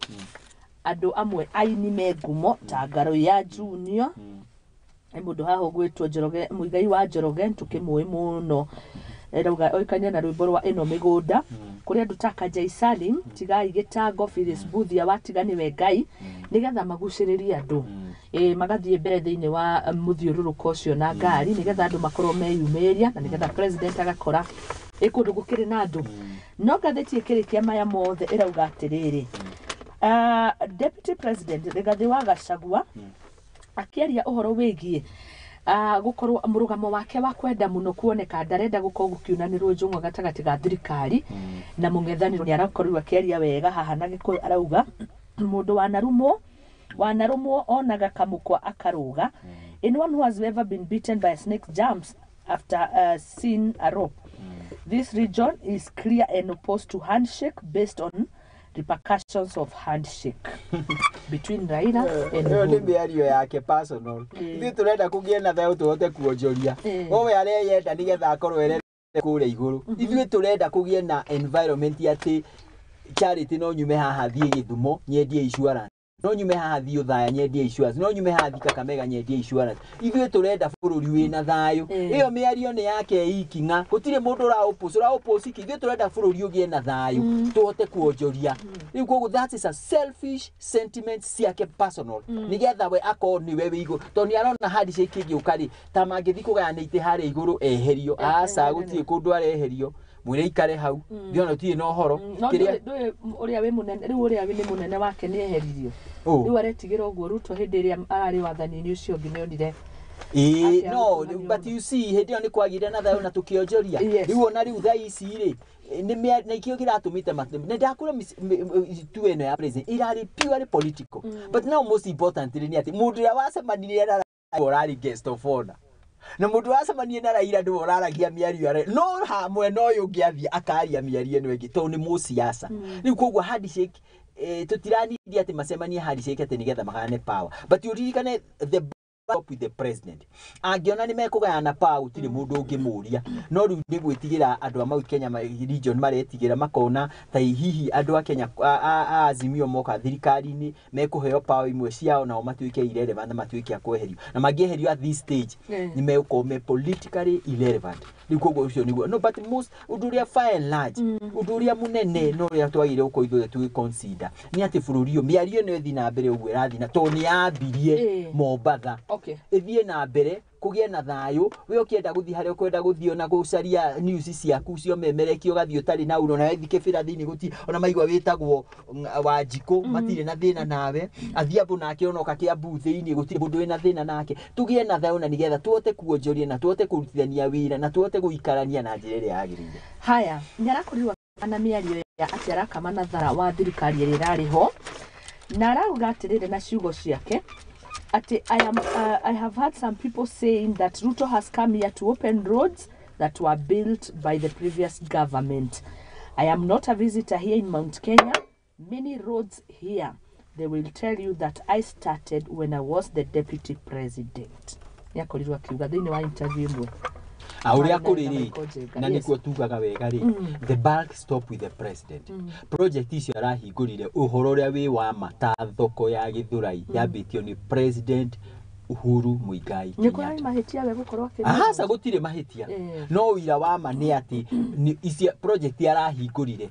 andũ amwe aini me ngumo ta Ngaro ya Junior. Nĩ mũndũ haha ũgwĩtwo Njoroge, Mũigai wa Njoroge, tũkĩmũĩ mũno, ĩrauga oĩkaine na rwĩmbo rwa ĩno mĩgũnda. Kũrĩ andũ ta Kajai Salim, Tigai Gĩtango, Phyllis Buthia wa Tiga Nĩwe Ngai, nĩgetha magucĩrĩrie andũ, ĩ magathiĩ mbere thĩinĩ wa mũthiũrũrũko ũcio na ngari, nĩgetha andũ makorwo meyumĩria na nĩgetha president agakora ĩ kũndũ gũkĩrĩ na andũ. No ngathĩti ĩkĩrĩkia maya mothe ĩrauga atĩrĩrĩ, Deputy President Rigathĩ wa Gachagua akĩaria ũhoro wĩgiĩ gũkorwo mũrũgamo wake wa kwenda mũno kuoneka ndarenda gũkorwo gũkiunanĩrwo njũng'wa gatagatĩ ga thirikari na mũng'ethanĩro, nĩ arakorirwo akĩaria wega haha na Gĩkũyũ. Arauga mũndũ wanarumwo wanarumwo onaga kamũkwa akarũga. Anyone who has ever been bitten by a snake jumps after seeing a rope. This region is clear and opposed to handshake based on repercussions of handshake between Raila and Ĩyo nĩ Uhuru. mĩario yake personal. Ithuĩ tũrenda kũgĩe na thayũ tũhote kuonjoria. Wowe areyenda nĩgetha akorwo erere kũrĩa igũrũ. Ithuĩ tũrenda kũgĩe na environment atĩ Charity no nyume haha thiĩ Gĩthumo nyendie insurance, no nyume haha thiĩ Othaya nyendie insurance, no nyume haha thiĩ Kakamega nyendie insurance. Ithuĩ tũrenda bũrũri wĩna thayũ. Ĩyo mĩario nĩ yake ikinga, gũtirĩ mũndũ ũraũpũci ũraũpũci ki. Ithuĩ tũrenda bũrũri ũgĩe na thayũ tũhote kuonjoria. Rĩu koguo that is a selfish sentiment ciake personal, nĩgetha we akorwo nĩwe wĩ igũrũ, tondũ nĩ arona handshake ĩngĩũka rĩ, ta mangĩthiĩ kũgayana itĩ harĩa igũrũ eherio. Aca, gũtirĩ kũndũ areherio, mwĩre ikare hau, ndiona ũtirĩ na ũhoro. No Kĩrĩa ndũĩ ũrĩa wĩ mũnene rĩu, ũrĩa nĩ mũnene wake nĩ eheririo. Ũ. Rĩu aretigĩra ũguo. Ruto hĩndĩ ĩrĩa ararĩ wathani-inĩ ũcio ũngĩ nĩonire Ĩĩ, Atĩa no gũtũmanio. But you see, hĩndĩ ĩyo nĩ kwagĩire na thayũ na tũkĩonjoria. Rĩu ona rĩu thaa ici rĩ, nĩ kĩo kĩratũmĩte nĩ ndakũra tu ĩno ya president ĩrarĩ purely political. But now most importantly nĩ atĩ mũndũ ũrĩa wacemanirie na Raila ũrarĩ guest of honor, na mũndũ wacemanirie na Raila nĩwe ũraragia mĩario ya Raila. No ha mwena ũyũ ũngĩ athiĩ akaria mĩario ĩno ĩngĩ tondũ nĩ mũciaca. Rĩu koguo handshake, tũtiranirie atĩ macemanie handshake atĩ nĩgetha magayane power, but ũririkane the up with the president angĩona nĩ mekũgayana power, gũtirĩ mũndũ ũngĩmũria. No rĩu nĩ gwĩtigĩra andũ a Mount Kenya region maretigĩra, makona ta hihi andũ a Kenya a Azimio moka thirikari-inĩ mekũheo power imwe ciao, nao matuĩke irrelevant na matuĩke a kweherio, na mangĩeherio at this stage nĩ megũkorwo me politically irrelevant. Rĩu koguo ũcio nĩguo. No, but most ũndũ ũrĩa by and large, ũndũ ũrĩa mũnene no ũrĩa twagĩrĩire gũkorwo ithuothe tũgĩ consider nĩ atĩ bũrũri ũyũ, mĩario ĩno ĩthiĩ na mbere ũguo ĩrathiĩ, na tondũ nĩ yambirie Mombatha, ĩthiĩ na mbere kũgĩe na thayũ. We ũkĩenda gũthiĩ harĩa ũkwenda gũthiĩ, ona gũcaria news ciaku ciomemerekio, ũgathiĩ ũtarĩ na ũru. Ona wethiĩ Kĩbĩra thĩinĩ gũtirĩ ona maigua wĩtagwo Wanjikũ, matirĩ na thĩna nawe. Athiambo nake onoka Kĩambu thĩinĩ gũtirĩ mũndũ wĩna thĩna nake. Tũgĩe na thayũ na nĩgetha tũhote kuonjoria na tũhote kũrutithania wĩra na tũhote gũikarania na njĩra ĩrĩa yagĩrĩire. Haya, nĩ arakorirwo na mĩario ya atĩ arakama na thara wa thirikari ĩrĩa ĩrarĩ ho, na arauga atĩrĩrĩ na ciugo ciake atĩ I have had some people saying that Ruto has come here to open roads that were built by the previous government. I am not a visitor here in Mount Kenya. Many roads here, they will tell you that I started when I was the deputy president. Nĩ akorirwo akiuga thĩinĩ wa interview ĩmwe. A ũrĩa Marĩ na kũrĩ rĩ, Michael Njenga, na yes. nĩkuo tugaga wega rĩ, the buck stop with the president. Project icio arahingũrire, ũhoro ũrĩa wĩ wa ma, ta thoko ya Gĩthũrai yambĩtio nĩ President Uhuru Muigai Nĩ kũrarĩ Kenyatta. mahĩtia we gũkorwo akĩrĩ? Ahaca, gũtirĩ mahĩtia. No ũira wa ma nĩ atĩ ici project arahingũrire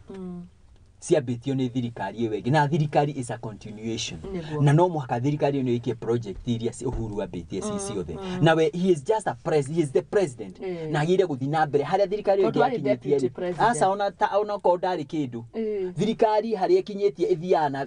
ciambĩtio nĩ thirikari ĩyo ĩngĩ, na thirikari is a continuation. Na no mũhaka thirikari ĩno ĩkie project iria Uhuru ambĩtie ci ciothe, na we he is just a pres he is the president, na agĩrĩire gũthiĩ na mbere harĩa thirikari ĩyo Tondũ ĩngĩ arĩ yakinyĩtie deputy rĩ. president. Aca, ona ta ona korwo ndarĩ kĩndũ, thirikari harĩa ĩkinyĩtie ĩthiaga na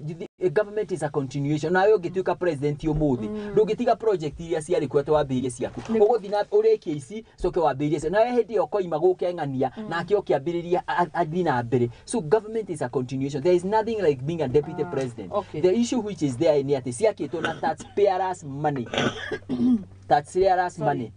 government is a continuation. Nawe ũngĩtuĩka president ũmũthĩ, ndũngĩtiga project iria ciarĩ kuo atĩ wambĩrĩrie ciaku. Ũgũthiĩ na ũrĩkie ici, coke wambĩrĩrie icio, nawe hĩndĩ ĩyo ũkoima gũkeng'ania nake ũkĩambĩrĩria athiĩ na mbere. So government is a continuation. There is nothing like being a deputy president. The issue which is there nĩ atĩ ciakĩtwo na taxpayers money, taxpayers money,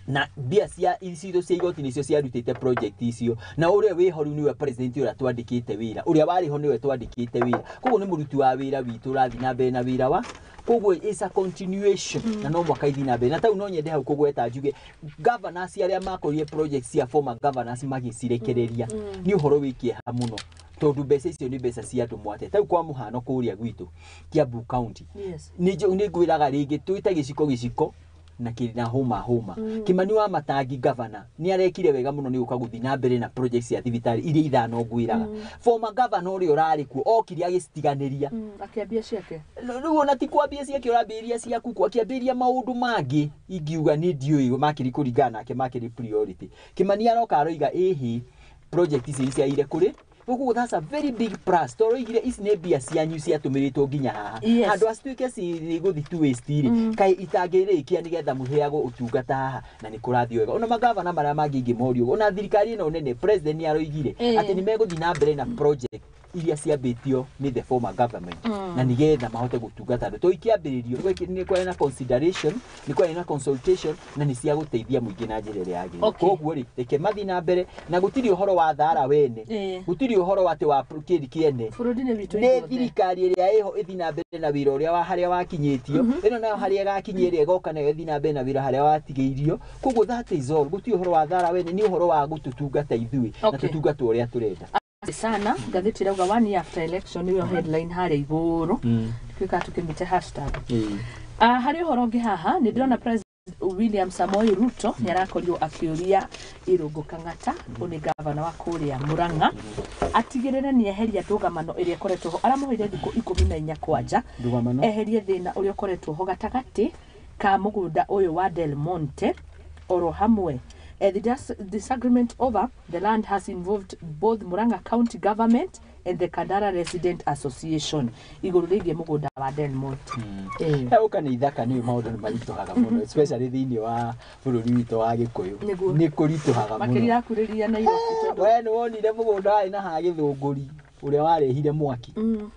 na mbia cia citũ cia igoti nĩcio ciarutĩte project icio, na ũrĩa wĩho rĩu nĩwe president ũrĩa twandĩkĩte wĩra, ũrĩa warĩ ho nĩwe twandĩkĩte wĩra. Koguo nĩ mũruti wa wĩra witũ ũrathiĩ na mbere na wĩra wa, koguo is a continuation, na no mwaka ithiĩ na mbere. Na tau no nyende hau kũgweta njuge governors arĩa makorire project cia former governors magĩcirekereria, nĩ ũhoro wĩ kĩeha mũno, tondũ mbeca icio nĩ mbeca cia andũ mwate. Tau kwa mũhano kũrĩa gwitũ Kiambu County, nĩ ngwĩraga rĩngĩ, twĩte gĩciko gĩciko na kĩna hũma hũma. Kimani wa Matangi, governor, nĩ arekire wega mũno nĩ gũka gũthiĩ na mbere na project cia thibitarĩ iria ithano ngwĩraga former governor ũrĩa ũrarĩ kuo okire agĩcitiganĩria. Akĩambia ciake. Rĩu ona ti kwambia ciake, ũrambĩrĩria ciaku ku akĩambĩrĩria maũndũ mangĩ ingiuga nĩ ndiũĩ makĩri kũringana nake makĩrĩ priority. Kimani aroka aroiga ĩhĩ project ici ciaire kũrĩ koguo that's a very big plus, tondũ oigire ici nĩ mbia cianyu ciatũmĩrĩtwo nginya haha. Handũ acituĩke cigũthi to waste rĩ, kaĩ itangĩrĩkia nĩgetha mũheagwo ũtungata haha, na nĩ kũrathiĩ wega. Ona magavana marĩa mangĩ ingĩmorio, ona thirikari ĩno nene, president nĩ aroigire atĩ nĩ megũthiĩ na mbere na project iria ciambĩtio nĩ the former government, na nĩgetha mahote gũtungata andũ, to ikĩambĩrĩrio nĩ kwarĩ na consideration, nĩ kwarĩ na consultation, na nĩ cia gũteithia mũingĩ na njĩra ĩrĩa yagĩrĩire. Koguo rĩ, reke mathiĩ na mbere, na gũtirĩ ũhoro wa thara wene, gũtirĩ ũhoro atĩ wa kĩri kĩene. Bũrũri nĩ witũ Nĩ ithuothe. thirikari ĩrĩa ĩho ĩthiĩ na mbere na wĩra ũrĩa wa harĩa wakinyĩtio, ĩno nayo harĩa ĩgakinyia, ĩrĩa ĩgoka nayo ĩthiĩ na mbere na wĩra harĩa watigĩirio. Koguo that is all. Gũtirĩ ũhoro wa thara wene, nĩ ũhoro wa gũtũtungata ithuĩ na tũtungatwo ũrĩa tũrenda. Asante sana. Ngathĩti ĩrauga "One year after election", nĩyo headline harĩa igũrũ, tuĩkaga tũkĩmĩte hashtag. Ah, harĩ ũhoro ũngĩ haha nĩ ndĩrona President William Samoei Ruto nĩ arakorirwo akĩũria Irũngũ Kang'ata, ũyũ nĩ gavana wa kũrĩa Murang'a, atigĩrĩre nĩ eheria ndũgamano ĩrĩa ĩkoretwo ho. Aramũheire thikũ 14 kwanja Ndũgamano? eherie thĩna ũrĩa ũkoretwo ho gatagatĩ ka mũgũnda ũyũ wa Del Monte oro hamwe. The disagreement over the land has involved both Murang'a County Government and the Kandara Resident Association igũrũ rĩgiĩ mũgũnda wa Del Monte. Ũka nĩ ithaka, nĩ maũndũ nĩ maritũhaga mũno, especially thĩinĩ wa bũrũri witũ wa Gĩkũyũ. Nĩ kũritũhaga mũno. Makĩria yakurĩria Nairobi tondũ We nĩ wonire mũgũnda warĩ na ha Gĩthũngũri ũrĩa warehire mwaki,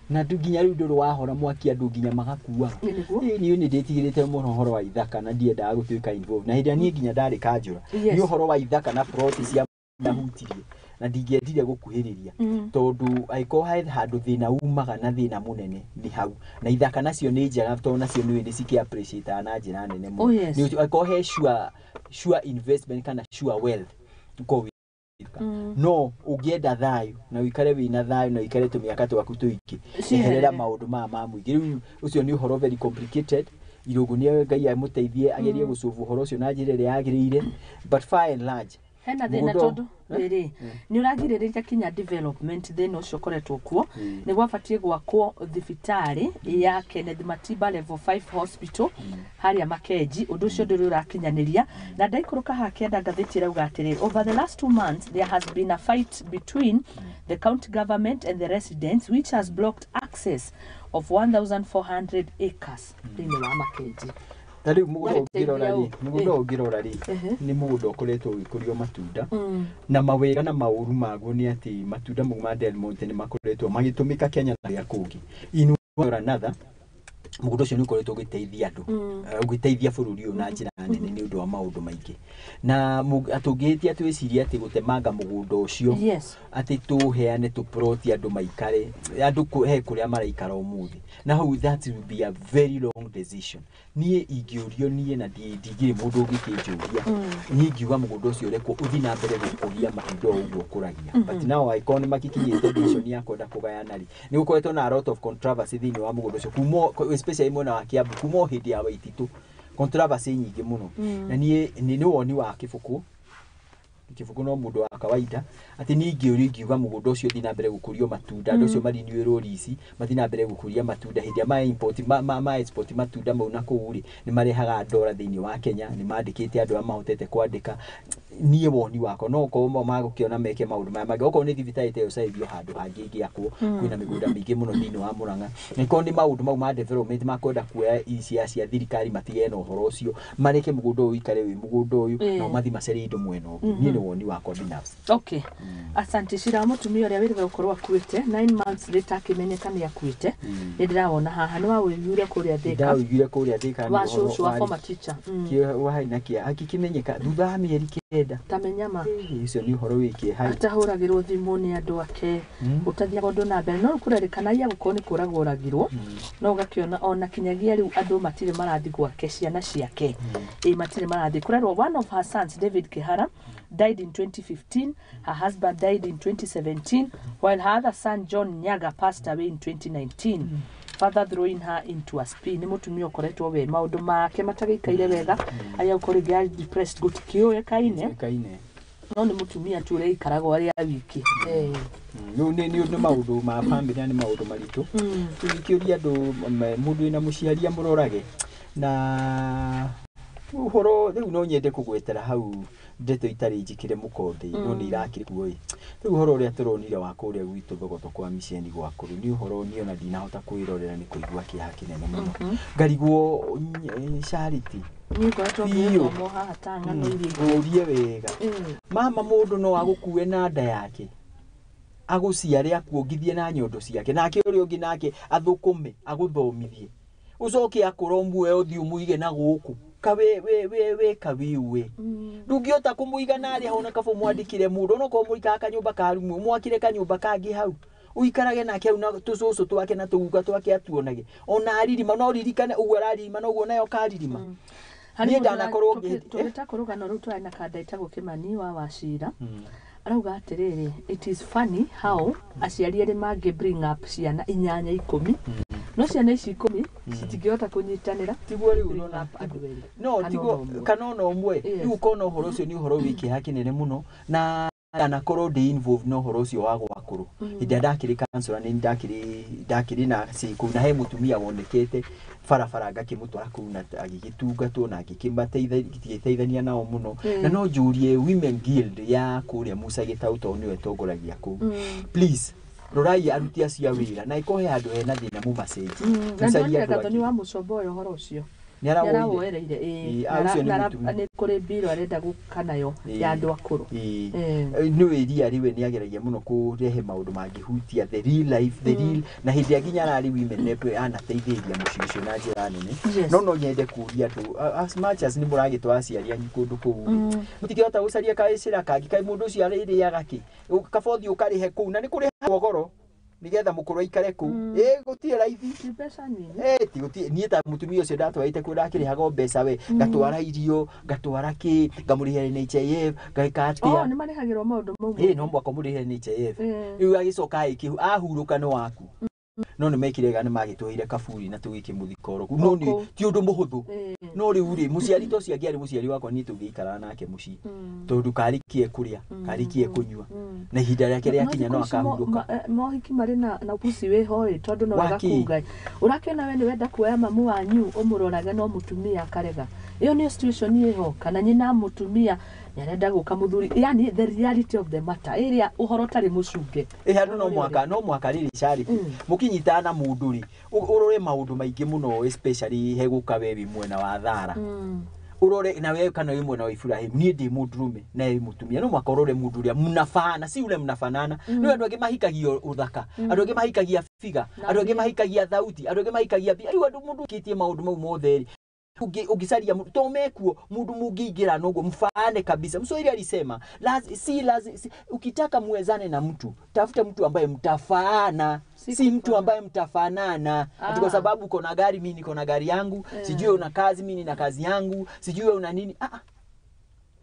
na andũ nginya rĩu ndũrĩ wahora mwaki, andũ nginya magakuaga. Niĩ nĩ ndĩtigĩrĩte mũno ũhoro wa ithaka, na ndiendaga gũtuĩka involved, na hĩndĩ ĩrĩa niĩ nginya ndarĩ kanjũra, nĩ ũhoro wa ithaka na plot cia ndahutirie na ndingĩendire gũkuhĩrĩria, tondũ angĩkorwo he handũ thĩna umaga na thĩna mũnene nĩ hau. Na ithaka nacio nĩ njega, tondũ nacio nĩ nĩ cikĩ appreciate na njĩra nene mũno. Nĩ angĩkorwo he sure investment kana sure wealth ũkorwo wĩ no ũngĩenda thayũ na ũikare wĩna thayũ na ũikare tũmĩaka twaku tũingĩ, Cieherere. Eherera maũndũ maya ma mũingĩ. Rĩu ũcio nĩ ũhoro very complicated. Irũngũ nĩ Ngai amũteithie agerie gũcũbu ũhoro ũcio na njĩra ĩrĩa yagĩrĩire, but far and large Hena thĩna mũgũnda tondũ rĩrĩ nĩ ũragirĩrĩria kinya development. Thĩna ũcio ũkoretwo kuo nĩ gwabatiĩ gwakwo thibitarĩ ya Kenneth Matiba Level 5 Hospital harĩa Makenji. Ũndũ ũcio ndũrĩ ũrakinyanĩria. Na ndaikũrũka haha kĩanda, ngathĩti ĩrauga atĩrĩrĩ, over the last 2 months there has been a fight between the county government and the residents which has blocked access of 1400 acres thĩinĩ wa Makenji. Ta rĩu mũgũnda ũngĩrora Warĩteithia rĩ, ũ? mũgũnda ũngĩrora rĩ, nĩ mũgũnda ũkoretwo ũgĩkũrio matunda, na mawega na maũru maguo nĩ atĩ matunda mau ma Del Monte nĩ makoretwo magĩtũmĩka Kenya na kũrĩa kũngĩ. In one or another Mũgũnda ũcio nĩ ũkoretwo ũgĩteithia andũ, ũgĩteithia bũrũri ũyũ na njĩra nene nĩ ũndũ wa maũndũ maingĩ, na tũngĩhĩtia twĩcirie atĩ gũtemanga mũgũnda ũcio atĩ tũheane tũploti andũ maikare, andũ he kũrĩa maraikara ũmũthĩ na hau, that will be a very long decision. Niĩ ingĩũrio niĩ na ndingĩrĩ mũndũ ũngĩkĩnjũria, niĩ ingiuga mũgũnda ũcio ũrekwo ũthiĩ na mbere gũkũria matunda o ũguo ũkũragia. But now angĩkorwo nĩ magĩkinyĩte decision ya kwenda kũgayana rĩ, nĩ gũkoretwo na a lot of controversy thĩinĩ wa mũgũnda ũcio kuma, especially mwena wa Kiambu, kuma o hĩndĩ ya Waititũ, controversy nyingĩ mũno. Na niĩ nĩ woni wa Kĩbũkũ, Kĩbũkũ no mũndũ wa kawaida, atĩ niĩ ingĩũrio ingiuga mũgũnda ũcio ũthiĩ na mbere gũkũrio matunda, andũ acio mariniũĩrwo rici mathiĩ na mbere gũkũria matunda. Hĩndĩ ĩrĩa ma import, ma export matunda mau na kũu rĩ, nĩ marehaga ndora thĩinĩ wa Kenya, nĩ mandĩkĩte andũ arĩa mahotete kwandĩka. Niĩ woni wakwa no okorwo magũkĩona meke maũndũ maya mangĩ, okorwo nĩ thibitarĩ ta ĩyo ĩcarĩrio handũ hangĩ ĩngĩakwo, kwĩna mĩgũnda mĩingĩ mũno thĩinĩ wa Murang'a, na ikorwo nĩ maũndũ mau ma development makwenda kuoya cia cia thirikari, matigane na ũhoro ũcio, mareke mũgũnda ũyũ ũikare wĩ mũgũnda ũyũ, nao mathiĩ macarie indo mwena ũngĩ. Niĩ nĩ woni wakwa binafsi. Okay, asante. Cira wa mũtumia ũrĩa wĩrĩga gũkorwo akuĩte, 9 months later akĩmenyeka nĩ akuĩte, nĩ ndĩrawona haha nĩ wawĩiguire kũrĩa Thĩka. Ndawĩiguire kũrĩa Thĩka. Wa cũcũ wa former teacher. Warĩ na kĩa akĩkĩmenyeka thutha wa mĩeri 9. Tamenya ma. Ũcio nĩ ũhoro wĩ kĩeha. Atahũragĩrwo thimũ nĩ andũ ake, ũtathiaga ũndũ na mbere, no rĩu kũrerĩkana iya gũkorwo nĩ kũragwo oragirwo, no ũgakĩona ona kinyagia rĩu andũ matirĩ marathiĩ gwake, ciana ciake ĩ matirĩ marathiĩ. Kũrerwo one of her sons, David Kihara, died in 2015. Her husband died in 2017, while her other son, John Nyaga, passed away in 2019, further throwing her into a spin. Nĩ mũtumia ũkoretwo we maũndũ make matagĩikaire wega, arĩa gũkorwo rĩngĩ arĩ depressed, gũtikĩũĩkaine. Kaine. No nĩ mũtumia tu ũrĩa ikaragwo arĩa wiki. Rĩu nĩ maũndũ ma family na nĩ maũndũ maritũ. Tũgĩkĩũria andũ, mũndũ wĩna mũciari amũrorage na ũhoro. Rĩu no nyende kũgwetera hau ndeto itarĩ njĩkĩre mũkonde, no nĩ irakĩrĩ kuo ĩ. Rĩu ũhoro ũrĩa tũronire wa kũrĩa gwitũ Thogoto kwa miceni gwakũrũ nĩ ũhoro niĩ ona ndinahota kwĩrorera, nĩ kũigua kĩeha kĩnene mũno, ngarigwo Charity. Niĩ ngoretwo Biũ. ngĩthomwo haha ta ng'ano iria ingĩ. Ũrie wega. Mama, mũndũ no agũkue na nda yake, agũciare, akuongithie na nyondo ciake, nake ũrĩa ũngĩ nake athũkũme agũthomithie, ũcoke akũra ũmuoe ũthiĩ ũmũige na gũkũ ka we we we we ka wiwe ndũngĩhota kũmũiga narĩa hau na kaba ũmwandĩkĩre mũndũ, onokorwo mũikaraga kanyũmba ka rumu, mwakire kanyũmba kangĩ hau ũikarage nake hau na tũcũcũ twake na tũguka twake, atuonage ona aririma, no ririkane ũguo araririma noguo nayo karirima. Harĩ Niĩ mũndũ ndanakorwo tũgĩta kũrũgano rũu twarĩ na kanda ĩtagwo Kĩmani wa Wacira, arauga atĩrĩrĩ, it is funny how aciari erĩ mangĩ bring up ciana inyanya, 10, no ciana ici 10 citingĩhota kũnyitanĩra Tiguo rĩu bring ũrona. up andũ erĩ No kana tiguo. ona ũmwe. Kana ona ũmwe. Rĩu ũkona ũhoro ũcio nĩ ũhoro wĩ kĩeha kĩnene mũno, na ndanakorwo ndĩ involved na ũhoro ũcio wa gwakũrũ. Hĩndĩ ĩrĩa ndakĩrĩ councillor, nĩ ndakĩrĩ na say kũu, na he mũtumia wonekete barabara ngakĩmũtwara kũu na agĩgĩtungatwo na ngĩkĩmateithania nao mũno. Na no njũrie Women Guild ya kũrĩa Musa Gĩtaũ, tondũ nĩyo ĩtongoragia kũu, please rorai aruti acio a wĩra, na ĩkorwo he handũ hena thĩna mũmacenjie. Na Mũcarie ndonire andũ Gathoni angĩ. wa Mũcomba ũyũ ũhoro ũcio. Nĩ arawoire. Nĩarawoereire ĩĩ. Ĩĩ, ũcio nĩ mũtumia. Nĩ kũrĩ mbiro arenda gũka nayo ya andũ akũrũ. Ĩĩ. Nĩ wĩria rĩwe nĩ ageragia mũno kũrehe maũndũ mangĩhutia the real life, the real, na hĩndĩ ĩrĩa nginya ararĩ women rep anateithĩrĩria mũciĩ ũcio na njĩra nene. No nyende kũria andũ, as much as nĩ mũragĩtwara aciari anyu kũndũ kũu rĩ, mũtingĩhota gũcaria kacĩra kangĩ kaĩ mũndũ ũcio arĩrĩaga kĩ? Kaba ũthiĩ ũkarĩhe kũu, na nĩ kũrĩhagwo goro nĩgetha mũkũrũ aikare kũu, ĩ gũtirĩ raithi. Ti mbeca nyingĩ. Eh, ti gũtirĩ. Niĩ ta mũtumia ũcio ndatwarĩte kũu, ndakĩrĩhaga mbeca we, ngatwara irio, ngatwara kĩ, ngamũrĩhĩra NHIF, ngeka Oh, atĩa. nĩ marĩhagĩrwo maũndũ mau. Ĩ, no mũhaka ũmũrĩhĩre NHIF. Rĩu agĩcoka agĩkĩhu ahurũka nĩ waku, no nĩ mekire wega, nĩ magĩtũheire kaburi na tũgĩkĩmũthika oro kũu, no nĩ Kũu. ti ũndũ mũhũthũ. No rĩu rĩ, mũciari ta ũcio angĩarĩ mũciari wakwa, niĩ tũngĩikaraga nake mũciĩ, tondũ karĩkie kũrĩa, karĩkie kũnyua, na ihinda rĩake rĩakinya no thikũ ici akahurũka. Mohiki marĩ na puci wĩho ĩ, tondũ no wega Wakĩ? kuga ũrakĩona we nĩ wenda kuoya mamu wanyu ũmũrorage, no mũtumia akarega. Ĩyo nĩyo situation ĩho, kana nyina mũtumia nĩ arenda gũka mũthuri, yani the reality of the matter ĩrĩa ũhoro ũtarĩ mũcunge. Ĩ handũ no mwaka rĩrĩ, Charity, mũkinyitana na mũndũ rĩ, ũrore maũndũ maingĩ mũno, especially he gũka we wĩ mwena wa thara. Urore na wewe kana wĩ mwena wa Ibrahim, niĩ ndĩ mũndũrũme na wĩ mũtumia, no mũhaka ũrore mũndũ ũrĩa mnafaana, si ule mnafanana. Nĩ andũ angĩ mahikagia ũthaka, andũ angĩ mahikagia figa, andũ angĩ mahikagia thauti, andũ angĩ mahikagia mbia. Rĩu andũ mũndũ kĩtie maũndũ mau mothe rĩ, ũngĩcaria to mekuo mũndũ mũngĩingĩra noguo mfaane kabisa. Mswahili alisema si, ukitaka muwezane na mtu tafuta mtu ambaye mtafaana, si mtu ambaye mtafanana. Ati kwa sababu uko na gari, mimi niko na gari yangu, sijui una kazi, mimi nina kazi yangu, sijui una nini.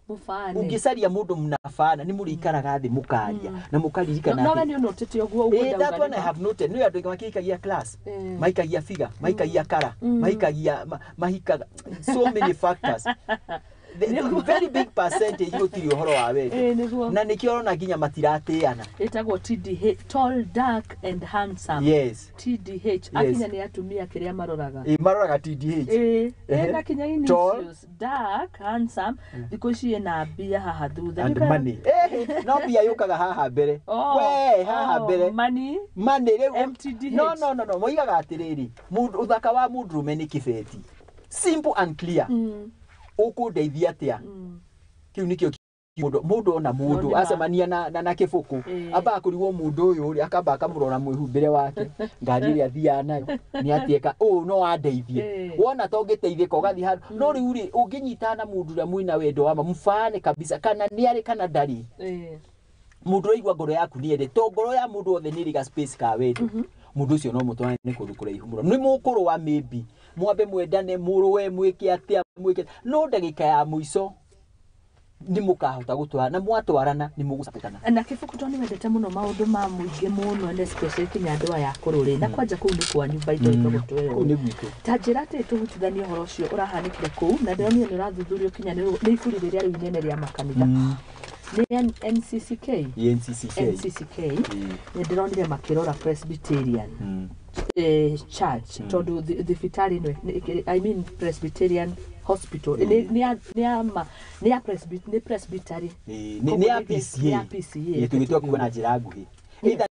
Mũbane. Ũngĩcaria mũndũ mnafaana nĩ mũrĩikaraga thĩ mũkaria na mũkaririkana. No we nĩ ũnotĩte ũguo ũguo. Eh, that one I have noted. Nĩ andũ aingĩ makĩikagia class, maikagia figure, maikagia kara, maikagia mahikaga so many factors. The very big percentage gũtirĩ ũhoro wa wendo. Ĩĩ, nĩguo. Na nĩkĩo ũrona nginya matiratĩana. Ĩtagwo TDH, tall, dark and handsome. Yes. TDH akinya nĩ atumia kĩrĩa maroraga. Ĩ, maroraga TDH. Ĩĩ. Ehe. Ĩna kinya Tall. initials, dark, handsome, thikũ ici ĩna mbia haha thutha. And money. Eh, no mbia yũkaga haha mbere. Oh, we haha oh, mbere. Money. Money rĩu. MTDH. No, no, no, no, moigaga atĩrĩrĩ, mũndũ ũthaka wa mũndũrũme nĩ kĩbeti, simple and clear. Ũkũndeithia atĩa? Kĩu nĩkĩo mũndũ ona mũndũ No, nĩ ma. acemania na kĩbũkũ, ambaga kũrigwo mũndũ ũyũ rĩ, akamba akamũrora mwĩhumbĩre wake, ngari ĩrĩa athiaga nayo, nĩ atieka ũũ no andeithie. Wona to ũngĩteithĩka ũgathiĩ handũ. No rĩu rĩ, ũngĩnyitana na mũndũ ũrĩa mwĩna wendo wa ma, mfaane kabisa, kana nĩ arĩ kana ndarĩ, mũndũ ũraigua ngoro yaku nĩ ende to ngoro ya mũndũ wothe nĩ ĩrĩ ga space ka wendo, mũndũ ũcio no mũtwarane nĩ kũndũ kũraihu mũno. Nĩ mũkũrũa, maybe mwambe mwendane, mũrũe, mwĩke atĩa, mwĩke, no ndagĩka ya mũico nĩ mũkahota gũtwarana, na mwatwarana nĩ mũgũcapũtana. Na kĩbuku to nĩ wendete mũno maũndũ ma mũingĩ mũno, and especially kinya andũ aya akũrũ rĩ, na kwanja kũu nĩ kwanyu baitho itogo. Kũu nĩ gwitũ. Ta njĩra atĩ tũhutithanie ũhoro ũcio ũrahanĩkire kũu, na ndĩronire nĩ ũrathuthurio kinya nĩ iburi rĩrĩa rĩu inene rĩa makanitha, nĩ NCCK. NCCK. NCCK. Nĩ ndĩronire makĩrora Presbyterian church, tondũ thibitarĩ ĩno I mean Presbyterian hospital nĩ ya nĩ presbytery. Nĩ ya PCA. Nĩ ya PCA. Ĩ, tũgĩtua kuga na njĩra nguhĩ. Either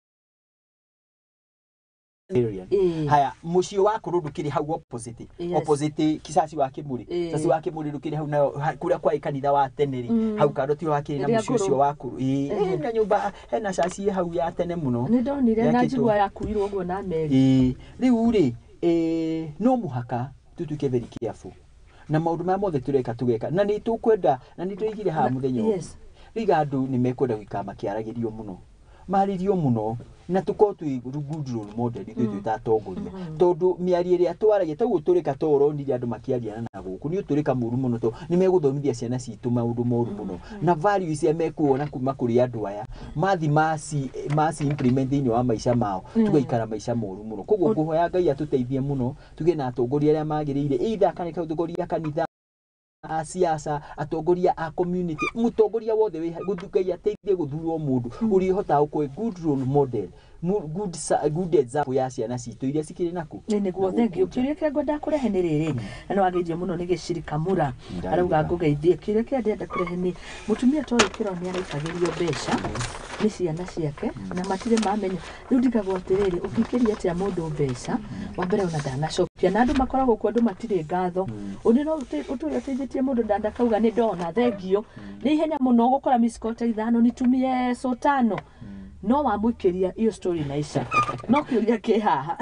Haya, mũciĩ wa kũrũ ndũkĩrĩ hau opposite? Opposite kicaci wa Kĩmũrĩ. Caci wa Kĩmũrĩ ndũkĩrĩ hau nayo kũrĩa kwa kanitha wa tene rĩ, hau kando tio hakĩrĩ na Ĩrĩa mũciĩ ũcio ngũrũ. wa kũrũ. Ĩ, hena nyũmba, hena caci hau ya tene mũno. Nĩ ndonire na Yakĩtwo. njigua yakuirwo ũguo na meri. Ĩ, rĩu rĩ, no mũhaka tũtuĩke very careful na maũndũ maya mothe tũreka tũgeka, na nĩ tũkwenda na nĩ tũigire haha mũthenya ũngĩ. Rĩu andũ nĩ mekwenda gũikara makĩaragĩrio mũno, marĩrio mũno, na tũkorwo twĩ good role model ithuĩ twĩ ta atongoria, tondũ mĩario ĩrĩa twaragia taguo tũrĩka to ũronire andũ makĩaria na gũkũ nĩ ũtũrĩka mũru mũno, to nĩ megũthomithia ciana citũ maũndũ moru mũno, na values iria mekuona kuma kũrĩ andũ aya mathi maci implement thĩinĩ wa maica mao, tũgaikara maica moru mũno. Koguo ngũhoya Ngai atũteithie mũno, tũgĩe na atongoria arĩa magĩrĩire, either kana atongoria a kanitha, a siasa, atongoria a community, mũtongoria wothe wĩ Ngai ateithie gũthurwo mũndũ ũrĩa ũhotaga gũkorwo good role model, good example ya ciana citũ iria cikĩrĩ naku. Nĩ nĩguo. Na gũkũ Thank you. nja. Kĩũria kĩrĩa ngwendaga kũrehe nĩ rĩrĩ, na nĩ wageithio mũno nĩ Gĩciri Kamura. Ndarĩrĩka. Arauga ngũgeithie. Kĩũria kĩrĩa ndĩrenda kũrehe nĩ mũtumia ta ũyũ kĩro nĩ araikagĩrio mbeca nĩ ciana ciake na matirĩ mamenya. Rĩu ndigagwo atĩrĩrĩ, ũngĩikĩria atĩa mũndũ mbeca wa mbere ona ndanacokia, na andũ makoragwo kuo, andũ matirĩ ngatho. Ũndũ no ũtũre ũteithĩtie mũndũ ndandakauga nĩ ndona thengio, nĩ ihenya mũno gũkora miss call ta ithano, nitumie so tano, no wamũikĩria iyo story naisha. No kĩũria kĩ haha.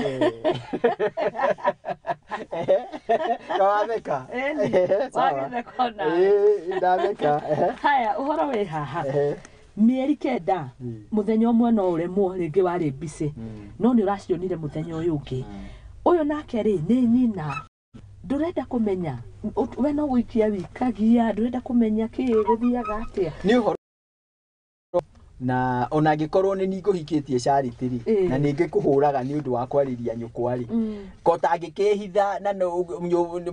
Kawatheka. Ĩni, Sawa. wagĩtheka onawe. Ĩĩ, ndatheka. Haya, ũhoro wĩ haha, mĩeri 9, mũthenya ũmwe no ũremwo rĩngĩ warĩ busy, no nĩ ũracionire mũthenya ũyũ ũngĩ. Ũyũ nake rĩ, nĩ nyina, ndũrenda kũmenya, we no gũikia wikagia, ndũrenda kũmenya kĩ gũthiaga atĩa. Nĩ ũhoro na ona angĩkorwo nĩ niĩ ngũhikĩtie Charity rĩ, na nĩ ngĩkũhũraga nĩ ũndũ wa kwarĩria nyũkwa rĩ, ko tangĩkĩhitha na no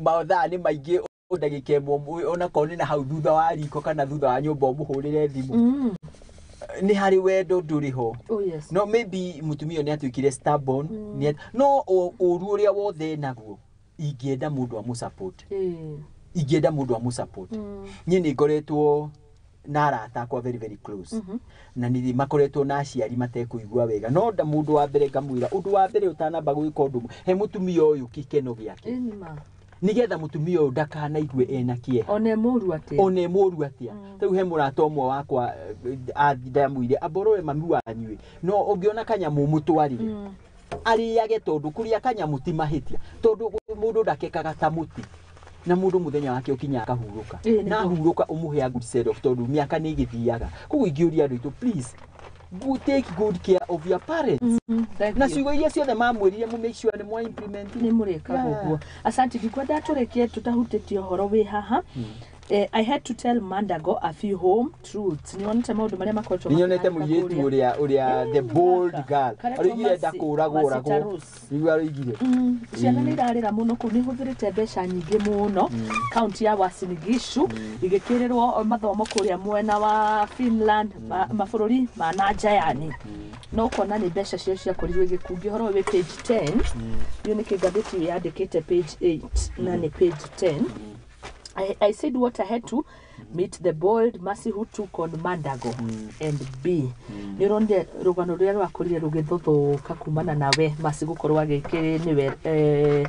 mathaa nĩ maingĩ, ndagĩka ĩmwe onakorwo nĩ na hau thutha wa riko kana thutha wa nyũmba ũmũhũrĩre thimũ. Nĩ harĩ wendo ndũrĩ ho. Oh yes. No maybe mũtumia ũyũ nĩ atuĩkire stubborn, no ũru ũrĩa wothe naguo ingĩenda mũndũ amũ support. Ingĩenda mũndũ amũ support. Niĩ nĩ ngoretwo na arata akwa very very close, na nĩ makoretwo na aciari matekũigua wega, no nda mũndũ wa mbere ngamwĩra ũndũ wa mbere ũtanamba gwĩka ũndũ, he mũtumia ũyũ gĩkeno gĩake. Ĩĩ, nĩ ma. Nĩgetha mũtumia ũyũ ndakanaigue ena kĩeha. One mũru atĩa. One mũru atĩa. Rĩu he mũrata ũmwe wakwa ndamwĩire amborore mami wanyu ĩ, no ũngĩona kanyamũ mũtwarire arĩage, tondũ kũrĩa kanyamũ ti mahĩtia, tondũ mũndũ ndakekaga ta mũtĩ na mũndũ mũthenya wake ũkinya akahurũka. Ĩĩ, Na nĩguo. ahurũka ũmũhe a good send off, tondũ mĩaka nĩ ĩgĩthiaga. Koguo ingĩũria andũ aitũ, please go take good care of your parents. Thank Na you. ciugo iria ciothe mamwĩrire mũ make sure nĩ mwa implement. Nĩ mũrĩkaga. Ũguo asanti, ndikwenda tũrĩkie tũtahutĩtie ũhoro wĩ haha. I had to tell Mandago a few home truths. Nĩwonete maũndũ marĩa makoretwo Nĩnyonete makĩhanĩka mũirĩtu kũrĩa. ũrĩa the bold girl Karetwo aroigire ndakũragwo Mercy ũragwo. Tarus. Nĩguo aroigire. Ciana nĩ irarĩra mũno kũu, nĩ ihũthĩrĩte mbeca nyingĩ mũno kaunti ya Uasin Gishu igĩkĩrĩrwo mathomo kũrĩa mwena wa Finland, mabũrũri ma na nja yani, no ũkona nĩ mbeca cio ciakorirwo igĩkungia. Ũhoro ũyũ wĩ page 10. Iyo nĩ kĩ ngathĩti yandĩkĩte page 8 na nĩ page 10. I said what I had to meet the bold Mercy who took on Mandago and B. Nĩ ũronire rũgano rũrĩa rwakorire rũgĩthũthũka kumana nawe Mercy gũkorwo agĩkĩ nĩwe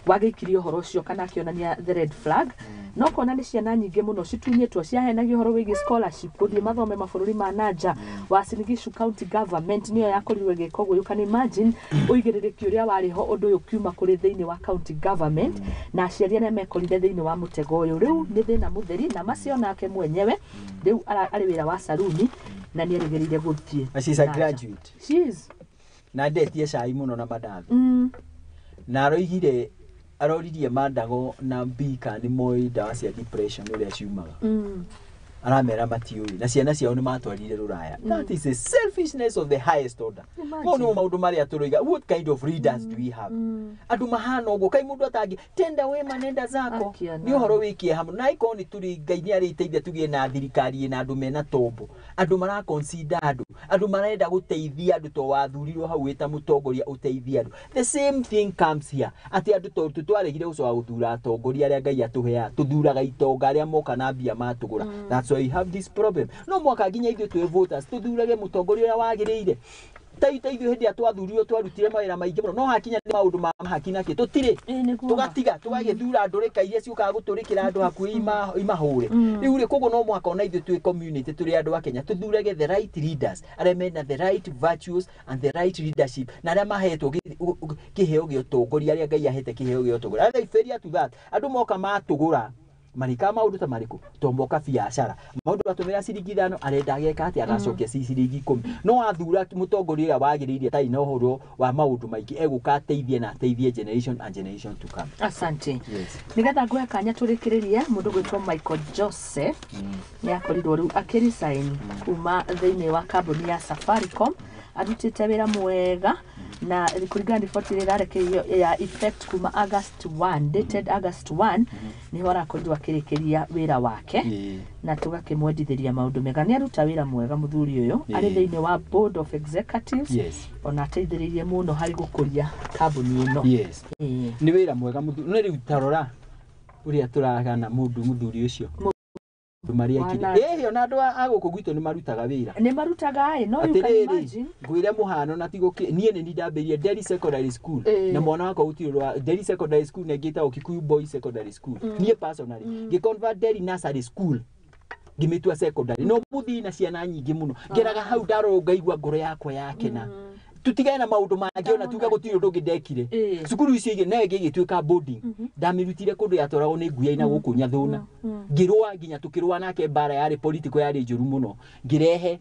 wagĩikirie ũhoro ũcio kana akĩonania the red flag. No kona nĩ ciana nyingĩ mũno citunyĩtwo, ciaheanagia ũhoro wĩgiĩ scholarship gũthiĩ mathome mabũrũri ma nanja. Uasin Gishu County Government nĩyo yakorirwo ĩgĩka ũguo. You can imagine ũigĩrĩrĩki ũrĩa warĩ ho ũndũ ũyũ ũkiuma kũrĩ thĩinĩ wa county government, na aciari arĩa mekorire thĩinĩ wa mũtego ũyũ rĩu nĩ thĩna mũtheri. Na macio nake mwenyewe rĩu arĩ wĩra wa saruni na nĩ erĩgĩrĩire gũthiĩ And she's a na nja. graduate. She is. Na ndetie cai mũno na mandathi. Na aroigire aroririe Mandago na Mbika nĩ moĩ ndawa cia depression ũrĩa ciumaga. Aramera matiũĩ, na ciana ciao nĩ matwarire rũraya. That is a selfishness of the highest order. Imagine. Mau nĩmo maũndũ marĩa tũroiga. What kind of leaders do we have? Andũ mahana ũguo, kaĩ mũndũ atangĩ tenda wema nenda zako? Akiana. Nĩ ũhoro wĩ kĩeha mũno, na ĩkorwo nĩ tũrĩ Ngai nĩ arĩteithia tũgĩe na thirikari ĩna andũ mena tombo, andũ maraconsider andũ, andũ marenda gũteithia andũ, to wathurirwo hau wĩ ta mũtongoria ũteithie andũ. The same thing comes here, atĩ andũ tondũ twaregire gũcoka gũthura atongoria arĩa Ngai atũheaga, tũthuraga itonga arĩa moka na mbia matũgũra. That's why we have this problem. No mwaka nginya ithuĩ twĩ voters tũthurage mũtongoria ũrĩa wagĩrĩire. Ta ithuĩ hĩndĩ ĩrĩa twathurirwo twarutire mawĩra maingĩ mũno, no hakinya nĩ maũndũ ma mahaki nakĩ tũtirĩ. Ĩĩ, nĩguo. Tũgatiga tũgagĩthura ndũrĩka iria ciũkaga gũtũrĩkĩra andũ hakuhĩ imahũre rĩu rĩ. Koguo no mũhaka ona ithuĩ twĩ community, tũrĩ andũ a Kenya, tũthurage the right leaders arĩa mena the right virtues and the right leadership, na arĩa mahetwo kĩheo gĩa ũtongoria, arĩa Ngai ahete kĩheo gĩa ũtongoria. Otherwise, failure to that, andũ moka matũgũra marĩkaga maũndũ ta marĩkũ? To moka biacara maũndũ atũmĩra ciringi 5 arenda ageka atĩ agacokia ci ciringi 10. No athura mũtongoria ũrĩa wagĩrĩire atarĩ na ũhoro wa maũndũ maingĩ, egũka ateithie na ateithie generation and generation to come. Asante. Yes. Nigetha nguhe kanya tũrĩkĩrĩrie, mũndũ gwĩtwo Michael Joseph nĩ akorirwo rĩu akĩresign kuma thĩinĩ wa kambuni ya Safaricom. Arutĩte wĩra mwega, na kũringana na riboti ĩrĩa ĩrarekereirio ya effect kuma August 1, dated August 1, nĩho arakorirwo akĩrĩkĩria wĩra wake. Na tũgakĩmwendithĩria maũndũ mega. Nĩ aruta wĩra mwega mũthuri ũyũ, arĩ thĩinĩ wa board of executives. Ona ateithĩrĩirie mũno harĩ gũkũria kambuni ĩno. Nĩ wĩra mwega mũthuri. No rĩu tarora ũrĩa tũragana mũndũ mũthuri ũcio maũndũ marĩa ekire. Wana- Ĩĩ, ona andũ a gũkũ gwitũ nĩ marutaga wĩra. Nĩ marutaga ĩ, no you can Atĩrĩrĩ, imagine. ngwĩre mũhano na tigũkĩ niĩ nĩ ndambĩrĩrie Delhi Secondary School na mwana wakwa gũtirĩ rwa Delhi Secondary School, na ĩngĩ ĩtagwo Kikuyu Boys Secondary School. Niĩ personally ngĩ-convert Delhi Nursery School ngĩmĩtua secondary, no mũthii na ciana nyingĩ mũno ngeraga hau, ndarora ngaigua ngoro yakwa yakena. Tutigane na maũndũ mangĩ, ona tuge gũtirĩ ũndũ ũngĩ ndekire. Cukuru icio igĩ nayo ĩngĩ ĩgĩtuĩka boarding, ndamĩrutire kũndũ yatwaragwo nĩ nguya ina gũkũ Nyathũna. Ngĩrũa nginya tũkĩrũa nake mbara yarĩ political, yarĩ njũru mũno. Ngĩrehe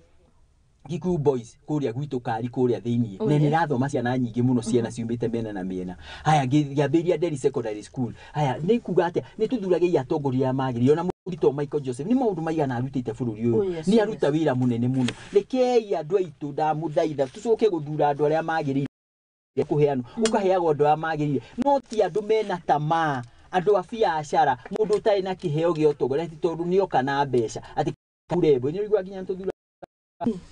Gikuyu Boys kũrĩa gwitũ kari kũrĩa thĩiniĩ Oh, na nĩ yes. irathoma ciana nyingĩ mũno, ciana ciumĩte mĩena na mĩena. Haya, ngĩambĩrĩria Delhi Secondary School. Haya, nĩ kuga atĩa? Nĩ tũthurage atongoria arĩa magĩrĩire. Ona mũrutwo Michael Joseph nĩ maũndũ maigana arutĩte bũrũri Oh, ũyũ. yes, Nĩ aruta wĩra mũnene mũno. Rekei andũ aitũ, ndamũthaitha, tũcoke gũthura andũ arĩa magĩrĩire kũheanwo, ũkaheagwo andũ arĩa magĩrĩire, no ti andũ mena tamaa, andũ a biacara, mũndũ ũtarĩ na kĩheo gĩa ũtongoria atĩ tondũ nĩoka na mbeca atĩ kamurembo. Nĩ ũraigua nginya tũthura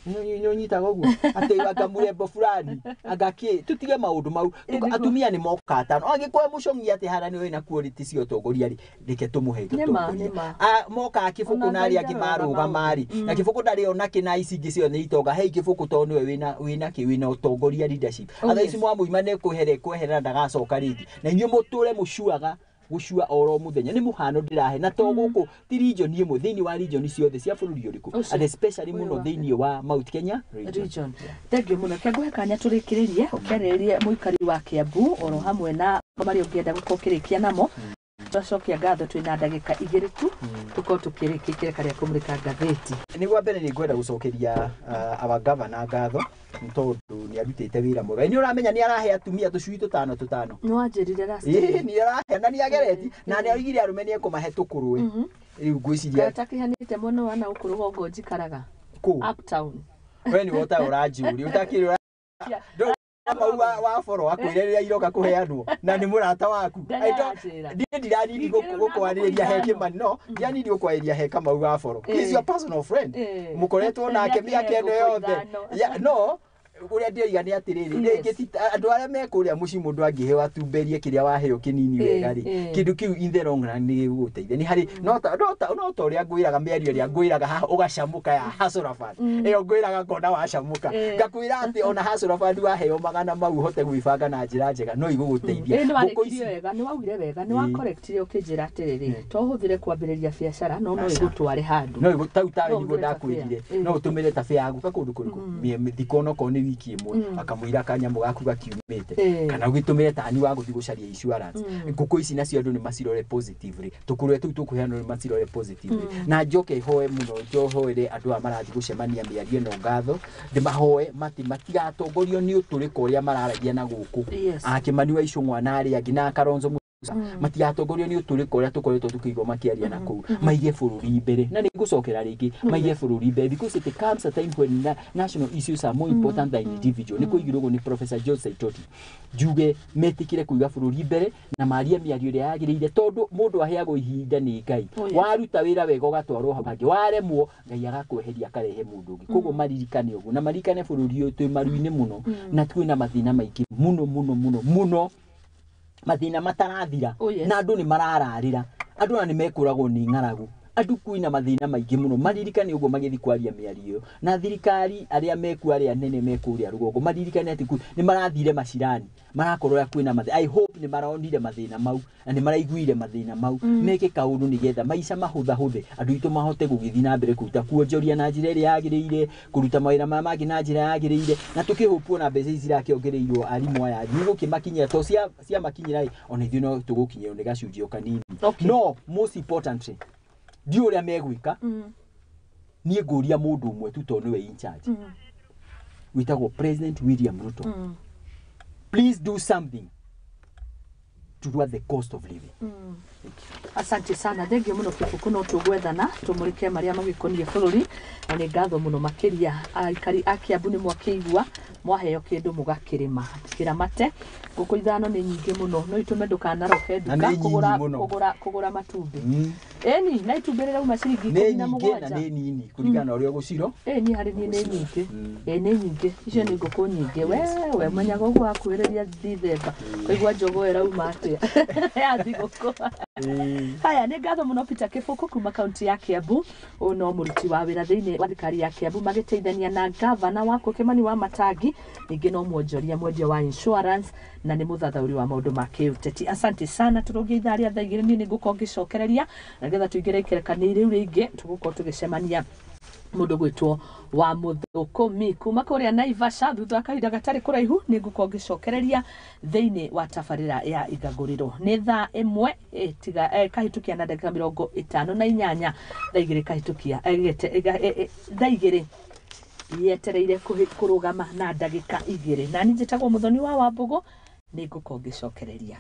nĩ ũnyitaga ũguo atĩ anga mũrembo fulani anga kĩ. Tũtige maũndũ mau. Atumia nĩ moka atano, angĩkorwo mũcong'i atĩ hara nĩ wĩna quality cia ũtongoria rĩ, reke tũmũhe Nĩma, ũtongoria. nĩma. Moka kĩbũkũ Ona na arĩa Ngai angĩ ndaroraga marũgama rĩ, maũndũ. na kĩbũkũ ndarĩ ona kĩ na ici ingĩ ciothe nĩ itonga. Hei kĩbũkũ, tondũ nĩwe wĩna kĩ, wĩna ũtongoria, leadership. Oh, Atha yes. ici mwamũima nĩ kwĩhere kweherera, ndagacoka rĩngĩ, na inyuĩ mũtũre mũcuaga. Gũcua oro mũthenya nĩ mũhano ndĩrahe na to gũkũ ti region ĩmwe, thĩinĩ wa region ciothe cia bũrũri ũrĩkũ, Ũcio. and especially Ũyũ mũno wa- thĩinĩ wa Mount Kenya region. Region. Thengiũ mũno. Kengũhe kanya tũrĩkĩrĩrie ũkĩarĩrĩrie mũikari wa Kiambu oro hamwe na marĩa ũngĩenda gũkorwo ũkĩrĩkia namo. Twacokia ngatho, twĩna ndagĩka 2 tu tũkorwo tũkĩrĩkia kĩreka rĩa kũmũrĩka ngathĩti. Nĩ gwa mbere nĩ ngwenda gũcokeria our governor ngatho nĩ tondũ nĩ arutĩte wĩra mwega. Nĩ ũramenya nĩ arahe atumia tũcui tũtano tũtano. Nĩ wanjĩrire last Ĩĩ, time. nĩ arahe na nĩ agereti na nĩ oigire arũme nĩ ekũmahe tũkũrwe. Rĩu ngwĩciria Gatakĩhanĩte mwena wa na gũkũ rũgongo njikaraga kũ uptown. We nĩwe ũta ũranjũria ũtakĩrĩ mau wa boro akwĩre rĩrĩa iroka kũheanwo na nĩ mũrata waku. Ndarĩ aranjĩra. Niĩ ndiranindi Ningĩ rĩu gũkwarĩria he na Kĩmani, no ndiranindi gũkwarĩria he Kamau wa boro. He is your personal friend. Mũkoretwo nake Nĩakĩhe mĩaka ĩno ngũkũ yothe. ithano. No ũrĩa ndĩroiga nĩ atĩrĩrĩ, rĩngĩ ti andũ arĩa me kũrĩa mũciĩ, mũndũ angĩheo atumberie kĩrĩa waheo kĩnini wega rĩ, kĩndũ kĩu in the long run nĩ gĩgũgũteithia. Nĩ harĩ no ta ũrĩa ngwĩraga mĩario ĩrĩa ngwĩraga haha ũgacamũka ya Hustler Fund ĩyo ngwĩraga ngona wacamũka, ngakwĩra atĩ ona Hustler Fund waheo magana mau ũhote gwĩbanga na njĩra njega no igũgũteithia. Ĩĩ, nĩ Ngũkũ warĩkirie ici wega, nĩ waugire wega, nĩ wakorektire ũkĩnjĩra atĩrĩrĩ, to ũhũthĩre kwambĩrĩria biacara no ĩgũtware handũ. No tau tawe No niguo ũhũthĩre ta ndakwĩrire fare. no ũtũmĩre ta fare ya gũka kũndũ kũrĩkũ thikũ onokorwo nĩ wiki ĩmwe akamũira kanyamũ gaku gakiumĩte, kana ũgĩtũmĩre tani wa gũthiĩ gũcaria insurance. Ngũkũ ici nacio andũ nĩ macirore positively, tũkũrwe tũu tũkũheanwo nĩ macirore positively. Na njoke hoe mũno, njohoere andũ aya marathiĩ gũcemania mĩario ĩno ngatho, ndĩmahoe mati matigatongorio nĩ ũtũrĩka ũrĩa mararagia na gũkũ akĩmani wa Icũng'wa na arĩa angĩ na Kalonzo Musyoka, matigatongorio nĩ ũtũrĩka ũrĩa tũkoretwo tũkĩigua makĩaria na kũu. Maige bũrũri mbere, na nĩ ngũcokera rĩngĩ, maige bũrũri mbere, because it comes a time when national issues are more important than individual. Nĩ kũigirwo ũguo nĩ Professor George Saitoti. Njuge metĩkĩre kũiga bũrũri mbere na marie mĩario ĩrĩa yagĩrĩire, tondũ mũndũ aheagwo ihinda nĩ Ngai. Oh, yes. Waruta wĩra wega ũgatwarwo hau hangĩ, waremwo Ngai agakweheria akarehe mũndũ ũngĩ. Koguo maririkane ũguo na maririkane bũrũri ũyũ twĩ maru-inĩ mũno na twĩna mathĩna maingĩ mũno mũno mũno mũno, mathĩna matarathira. Oh, yes. Na andũ nĩ marararĩra, andũ ona nĩ mekũragwo nĩ ng'aragu, andũ kwĩna mathĩna maingĩ mũno. Maririkane ũguo magĩthiĩ kwaria mĩario ĩyo na thirikari arĩa mekuo, arĩa nene mekũrĩa rũgongo, maririkane atĩ nĩ marathire macirani marakorwo ũrĩa kwĩna mathĩna. I hope nĩ maronire mathĩna mau na nĩ maraiguire mathĩna mau, meke kaũndũ nĩgetha maica mahũthahũthe, andũ aitũ mahote gũgĩthiĩ na mbere kũruta kuonjoria na njĩra ĩrĩa yagĩrĩire, kũruta mawĩra maya mangĩ na njĩra yagĩrĩire. Na tũkĩhũpwo na mbeca ici irakĩongereirwo arimũ aya nĩ gũkĩmakinyĩra to ciamakinyĩra ĩ, ona ithuĩ no tũgũkinyĩrwo nĩ gacunjĩ o kanini. No most importantly, ndiũ ũrĩa megwĩka. Niĩ ngũria mũndũ ũmwe tu tondũ nĩwe in charge, wĩtagwo President William Ruto, please do something to lower the cost of living. Asante sana, thengio mũno Kĩbũkũ. No tũgwethana tũmũrĩke marĩa magĩkoniĩ bũrũri, na nĩ ngatho mũno makĩria. Aikari a Kiambu nĩ mwakĩigua, mwaheo kĩndũ mũgakĩrĩma kĩramate. Ngũkũ ithano nĩ nyingĩ mũno, no itũme ndũkanaroke Na nduka nĩ nyinyi kũgũra mũno. kũgũra matumbĩ. Ĩni na itumbĩ rĩrauma ciringi Nĩ ikũmi na nyingĩ na mũgwanja. nĩ nini kũringana na ũrĩa ũgũciro. Ĩ, niĩ harĩ niĩ nĩ nyingĩ. Ĩ, nĩ nyingĩ icio, nĩ ngũkũ nyingĩ. We menyaga ũguo wakuhĩrĩria Dithemba kũigua njogoo ĩrauma atĩa ya thigũkũ. Haya, nĩ ngatho mũno Peter Kĩbũkũ kuma kaunti ya Kiambu. Ũyũ no mũruti wa wĩra thĩinĩ wa thirikari ya Kiambu magĩteithania na gavana wako Kĩmani wa Matangi, ningĩ no mwonjoria, mwendia wa insurance, na nĩ mũthathaũri wa maũndũ ma kĩũteti. Asante sana. Tũrũngie ithaa rĩa thaa 2, niĩ nĩ ngũkorwo ngĩcokereria na nĩgetha tũingĩre ikerekani rĩu rĩngĩ. Tũgũkorwo tũgĩcemania mũndũ gwĩtwo wa Mũthũkũmi kuma kũrĩa Naivasha thutha wa kahinda gatarĩ kũraihu. Nĩ ngũkorwo ngĩcokereria thĩinĩ wa tabarĩra ya Ithagũrĩro. Nĩ thaa 1 tiga kahĩtũkia na ndagĩka 58, thaa 2 kahĩtũkia thaa 2 yetereire kũrũgama na ndagĩka 2. Na niĩ njĩtagwo Mũthoni wa Wambũgũ, nĩ ngũkorwo ngĩcokereria.